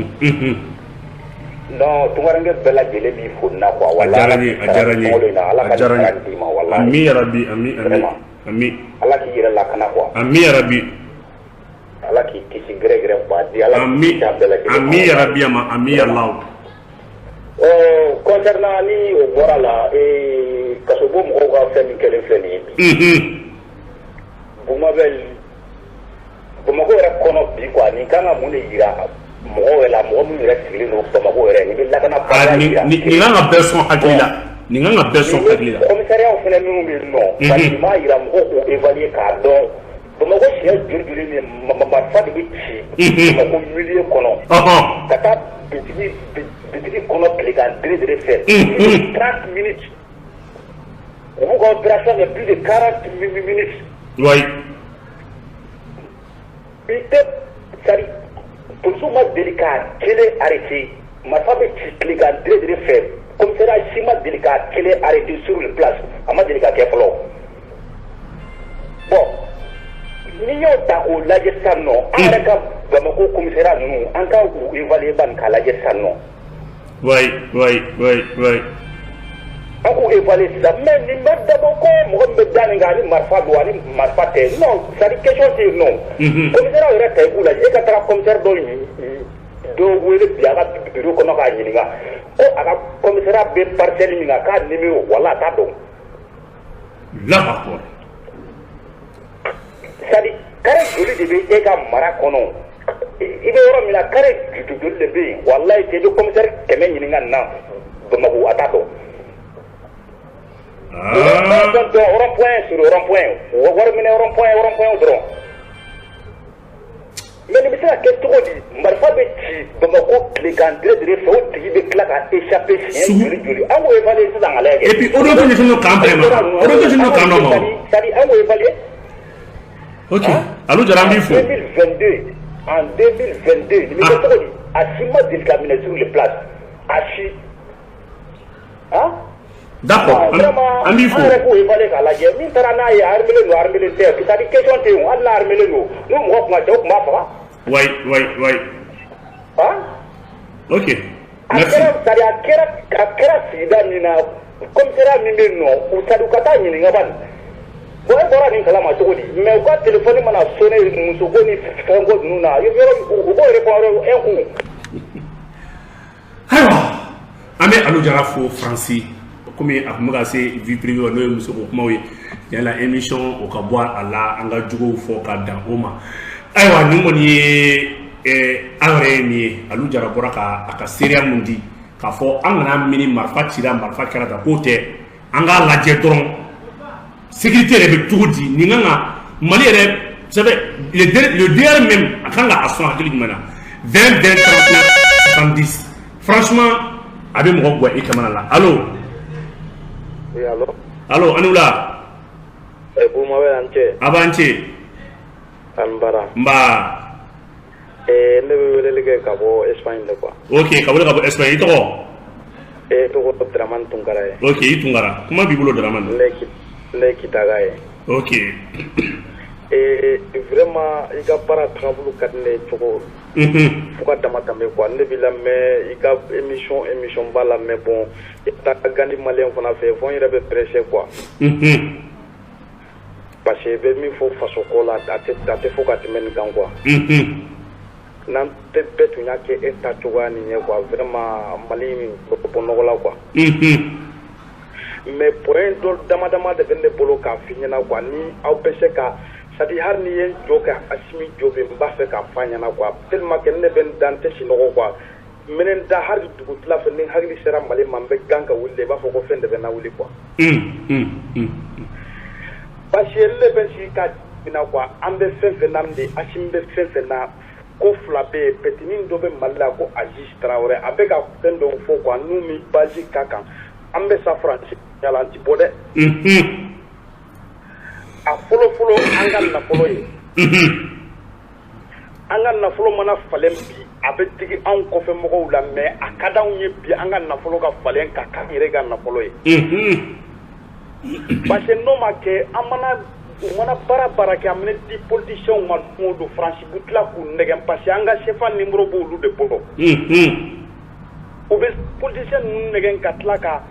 Non, tunkaranke bɛɛ lajɛlen b'i fo nin na quoi, A wallahi. diyara n ye, a diyara n ye. Sunkalo in na, Ala A ka diyara nin n sara d'i ma, ye. wallahi. Ami rabi, ami ami. Vraiment. Ami. Ala k'i yɛrɛ lakana quoi. Ami rabi. Ala k'i kisi gɛrɛ gɛrɛ ba di Ala k'i Ami kisi a bɛɛ lajɛlen ma, ami wallahi. rabi ama ami Allah. Concernant ni o bɔra la, kasobo mɔgɔw ka fɛn min kɛlen filɛ nin ye bi, Boumabel, Bamakɔ yɛrɛ kɔnɔ bi quoi, nin kan ka mun de yira mɔgɔw yɛrɛ la, mɔgɔ minnu yɛrɛ sigilen don Bamakɔ yɛrɛ, nin bɛ lakana Ah, nin kan ka bɛɛ sɔn hakili la. Nin kan ka bɛɛ sɔn hakili la. Commissariat fɛnɛ minnu bɛ yen nɔ, parce que nin b'a yira mɔgɔw k'u évaluer k'a dɔn Bamakɔ siɲɛ joli joli ni marifa de bɛ ci Bamakɔ milieu kɔnɔ ka taa bitigi kɔnɔ tilegan dere dere fɛ, 30 minutes, u b'u ka opération kɛ plus de 40 minutes. I tɛ, c'est à dire polisiw ma deli k'a kelen arrêté, marifa bɛ ci tilegan dere dere fɛ, commissariat si ma deli k'a kelen arrêté sur le place, a ma deli ka kɛ fɔlɔ. Bon, n'i y'o ta k'o lajɛ sisan nɔ, an yɛrɛ ka Bamakɔ commissariat ninnu, an ka u évaluer ban k'a lajɛ sisan nɔ. An k'u évaluer sisan, mais nin ma dabɔ ko mɔgɔ min bɛ da nin kan ani marifa don ani marifa tɛ, non, c'est à dire question tɛ yen nɔ. Commissariat yɛrɛ ta i k'u lajɛ, e ka taga commissaire dɔ dɔ wele bi a ka bureau kɔnɔ k'a ɲininka ko a ka commissariat bɛ parcelle min kan k'a numéro wala a t'a dɔn. Allahu akbar. C'est-à-dire carré joli de bɛ e ka mara kɔnɔ, i bɛ yɔrɔ min na carré joli de bɛ yen, walayi cɛ i bɛ commissaire 100 ɲininka nin na Bamakɔ a t'a dɔn. Donc rond-point sur rond-point, wari minɛ rond-point rond-point dɔrɔn. Mais nin bɛ se ka kɛ cogo di? Marifa bɛ ci Bamakɔ tilegan dire fɛ, o tigi bɛ tila ka échapper siɲɛ joli joli. An k'o évaluer sisan ka lajɛ kɛ. Et puis o dɔ tɛ ɲɛsinnen don camp bɛɛ ma. O dɔ tɛ ɲɛsinnen don camp dɔ ma. C'est-à-dire an k'o évaluer. Ok. Alou Jara, an b'i fo. 2022, en 2022, nin bɛ kɛ cogo di? A si ma deli ka minɛ sur le place. A si. Hein? D'accord. Vraiment, an b'i fo. An yɛrɛ k'o évaluer k'a lajɛ. Min taara n'a ye, armé don, armé tɛ. C'est-à-dire question tɛ yen, hali n'a armé don, n'u mɔgɔ kun ka ca, u tun b'a faga. Oui. Hein? Ok. A Merci. kɛra, c'est-à-dire a kɛra sigida min na, commissariat min bɛ yen nɔ, u c'est-à-dire u ka taa ɲininka bani. Bon, e bɔra nin kalama cogo di? Mais u ka téléphone mana sonner musoko ni fɛnko ninnu na, yɔrɔ u b'o répondre un coup. Ayiwa, an bɛ Alou Jara fo Faransi. Komi a tun bɛ ka se vie privée ma, n'o ye musoko kumaw ye, tiɲɛ la émission o ka bɔ a la, an ka juguw fɔ ka dan o ma. Ayiwa, nin kɔni ye an yɛrɛ ye nin ye. Alou Jara bɔra ka a ka seereya mun di k'a fɔ an kana mini marifa cira, marifa kɛra tan, k'o tɛ. An k'a lajɛ dɔrɔn sécurité yɛrɛ bɛ cogo di. Nin kan ka Mali yɛrɛ, vous savez, le DR même a kan ka a sɔn hakili jumɛn na? 20 20 39 70. Franchement, a bɛ mɔgɔ guwa i kamana la. Allo? Oui, allo. Allo, an ni wula. Buma bɛ an cɛ. A b'an ce. An bara. Nba. Ne bɛ weleli kɛ ka bɔ Espagne de quoi. Ok, ka wele ka bɔ Espagne. I tɔgɔ? Tɔgɔ Dramane Tunkara ye. Ok, i Tunkara, kuma b'i bolo, Dramane. Ne ye Kitaka ye. Ok. Vraiment, i ka baara tagabolo ka di ne ye cogo fo ka dama tɛmɛ quoi. Ne b'i lamɛn, i ka émission ba la, mais bon, i taa Gandi malien fana fɛ fo n yɛrɛ bɛ pressé quoi. Parce que i bɛ min fɔ faso ko la, a tɛ fɔ ka tɛmɛ nin kan quoi. N'an tɛ bɛɛ tun y'a kɛ e ta cogoya nin ye quoi, vraiment Mali in bɛ bɔ nɔgɔ la quoi. Mais point dɔ dama dama de bɛ ne bolo k'a f'i ɲɛna quoi, ni aw bɛ se ka, c'est à dire hali ni ye n jɔ kɛ Asimi jɔ bɛ, n b'a fɛ k'a f'a ɲɛna quoi, tellement que ne bɛ n da, n tɛ sunɔgɔ quoi. N bɛ n da hali dugutila fɛ, ni n hakili sera Mali ma, n bɛ gan ka wuli de, i b'a fɔ ko fɛn de bɛ n na wuli quoi. Parce que ne bɛ sigi ka na quoi, an bɛ fɛn fɛn na de, Asimi bɛ fɛn fɛn na, ko fila bɛ yen, petinin dɔ bɛ Mali la ko Aziz Traoré, a bɛ ka fɛn dɔw fɔ quoi, n'u mi base ka kan, an bɛ sa Faransi la, an ti bɔ dɛ. A fɔlɔ fɔlɔ, an ka nafolo ye, an ka nafolo mana falen bi, a bɛ digi anw kɔfɛ mɔgɔw la, mais a ka d'anw ye bi an ka nafolo ka falen ka k'an yɛrɛ ka nafolo ye. Parce que n'o ma kɛ, an mana u mana baara baara kɛ, an bɛ di politiciens ma don o don, Faransi bɛ tila k'u nɛgɛn, parce que an ka CFA numéro b'olu de bolo. U bɛ politiciens ninnu nɛgɛn ka tila ka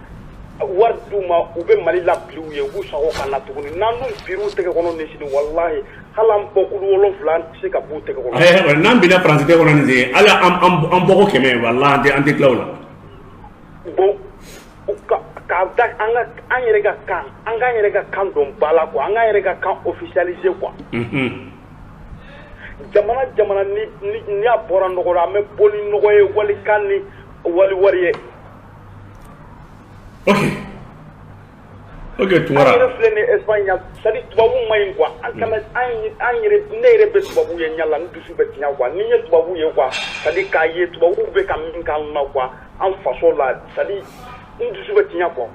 wari d'u ma, u bɛ Mali labila u ye, u b'u sago ka na tuguni. N'an dun bir'u tɛgɛ kɔnɔ nin sini, walahi hali an bɔkulu 7, an tɛ se ka b'u tɛgɛ kɔnɔ. N'an binna Faransi tɛgɛ kɔnɔ nin sen, hali an bɔko 100, walahi an tɛ tila o la. Bon, k'a da an ka an yɛrɛ ka kan, an k'an yɛrɛ ka kan dɔn ba la quoi, an k'an yɛrɛ ka kan officialiser quoi. Jamana jamana ni n'a bɔra nɔgɔ la, an bɛ bɔ ni nɔgɔ ye, walikan ni wali wari ye. Ok, Tunkara. An yɛrɛ filɛ nin ye Espagne yan, c'est à dire tubabu ma ɲi quoi. An kana an yɛrɛ, ne yɛrɛ bɛ tubabu ye ɲɛ la, n dusu bɛ tiɲɛ quoi. Ni n ye tubabu ye quoi, c'est à dire k'a ye tubabu bɛ ka min k'an na quoi, an faso la, c'est à dire n dusu bɛ tiɲɛ quoi.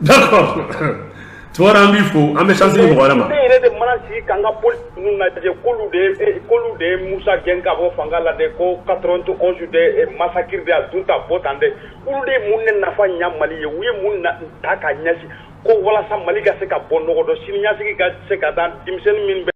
D'accord. Tunkara, an b'i fo, an bɛ chance di mɔgɔ wɛrɛ ma. Ne yɛrɛ de mana sigi k'an ka poli ninnu lajɛ, k'olu de ye Musa gɛn ka bɔ fanga la de, ko 91 de massacre de a dun ta bɔ tan dɛ, olu de ye mun de nafa ɲa Mali ye? U ye mun ta ka ɲɛsin ko walasa Mali ka se ka bɔ nɔgɔ dɔ, sini ɲɛsigi ka se ka da denmisɛnnin min bɛ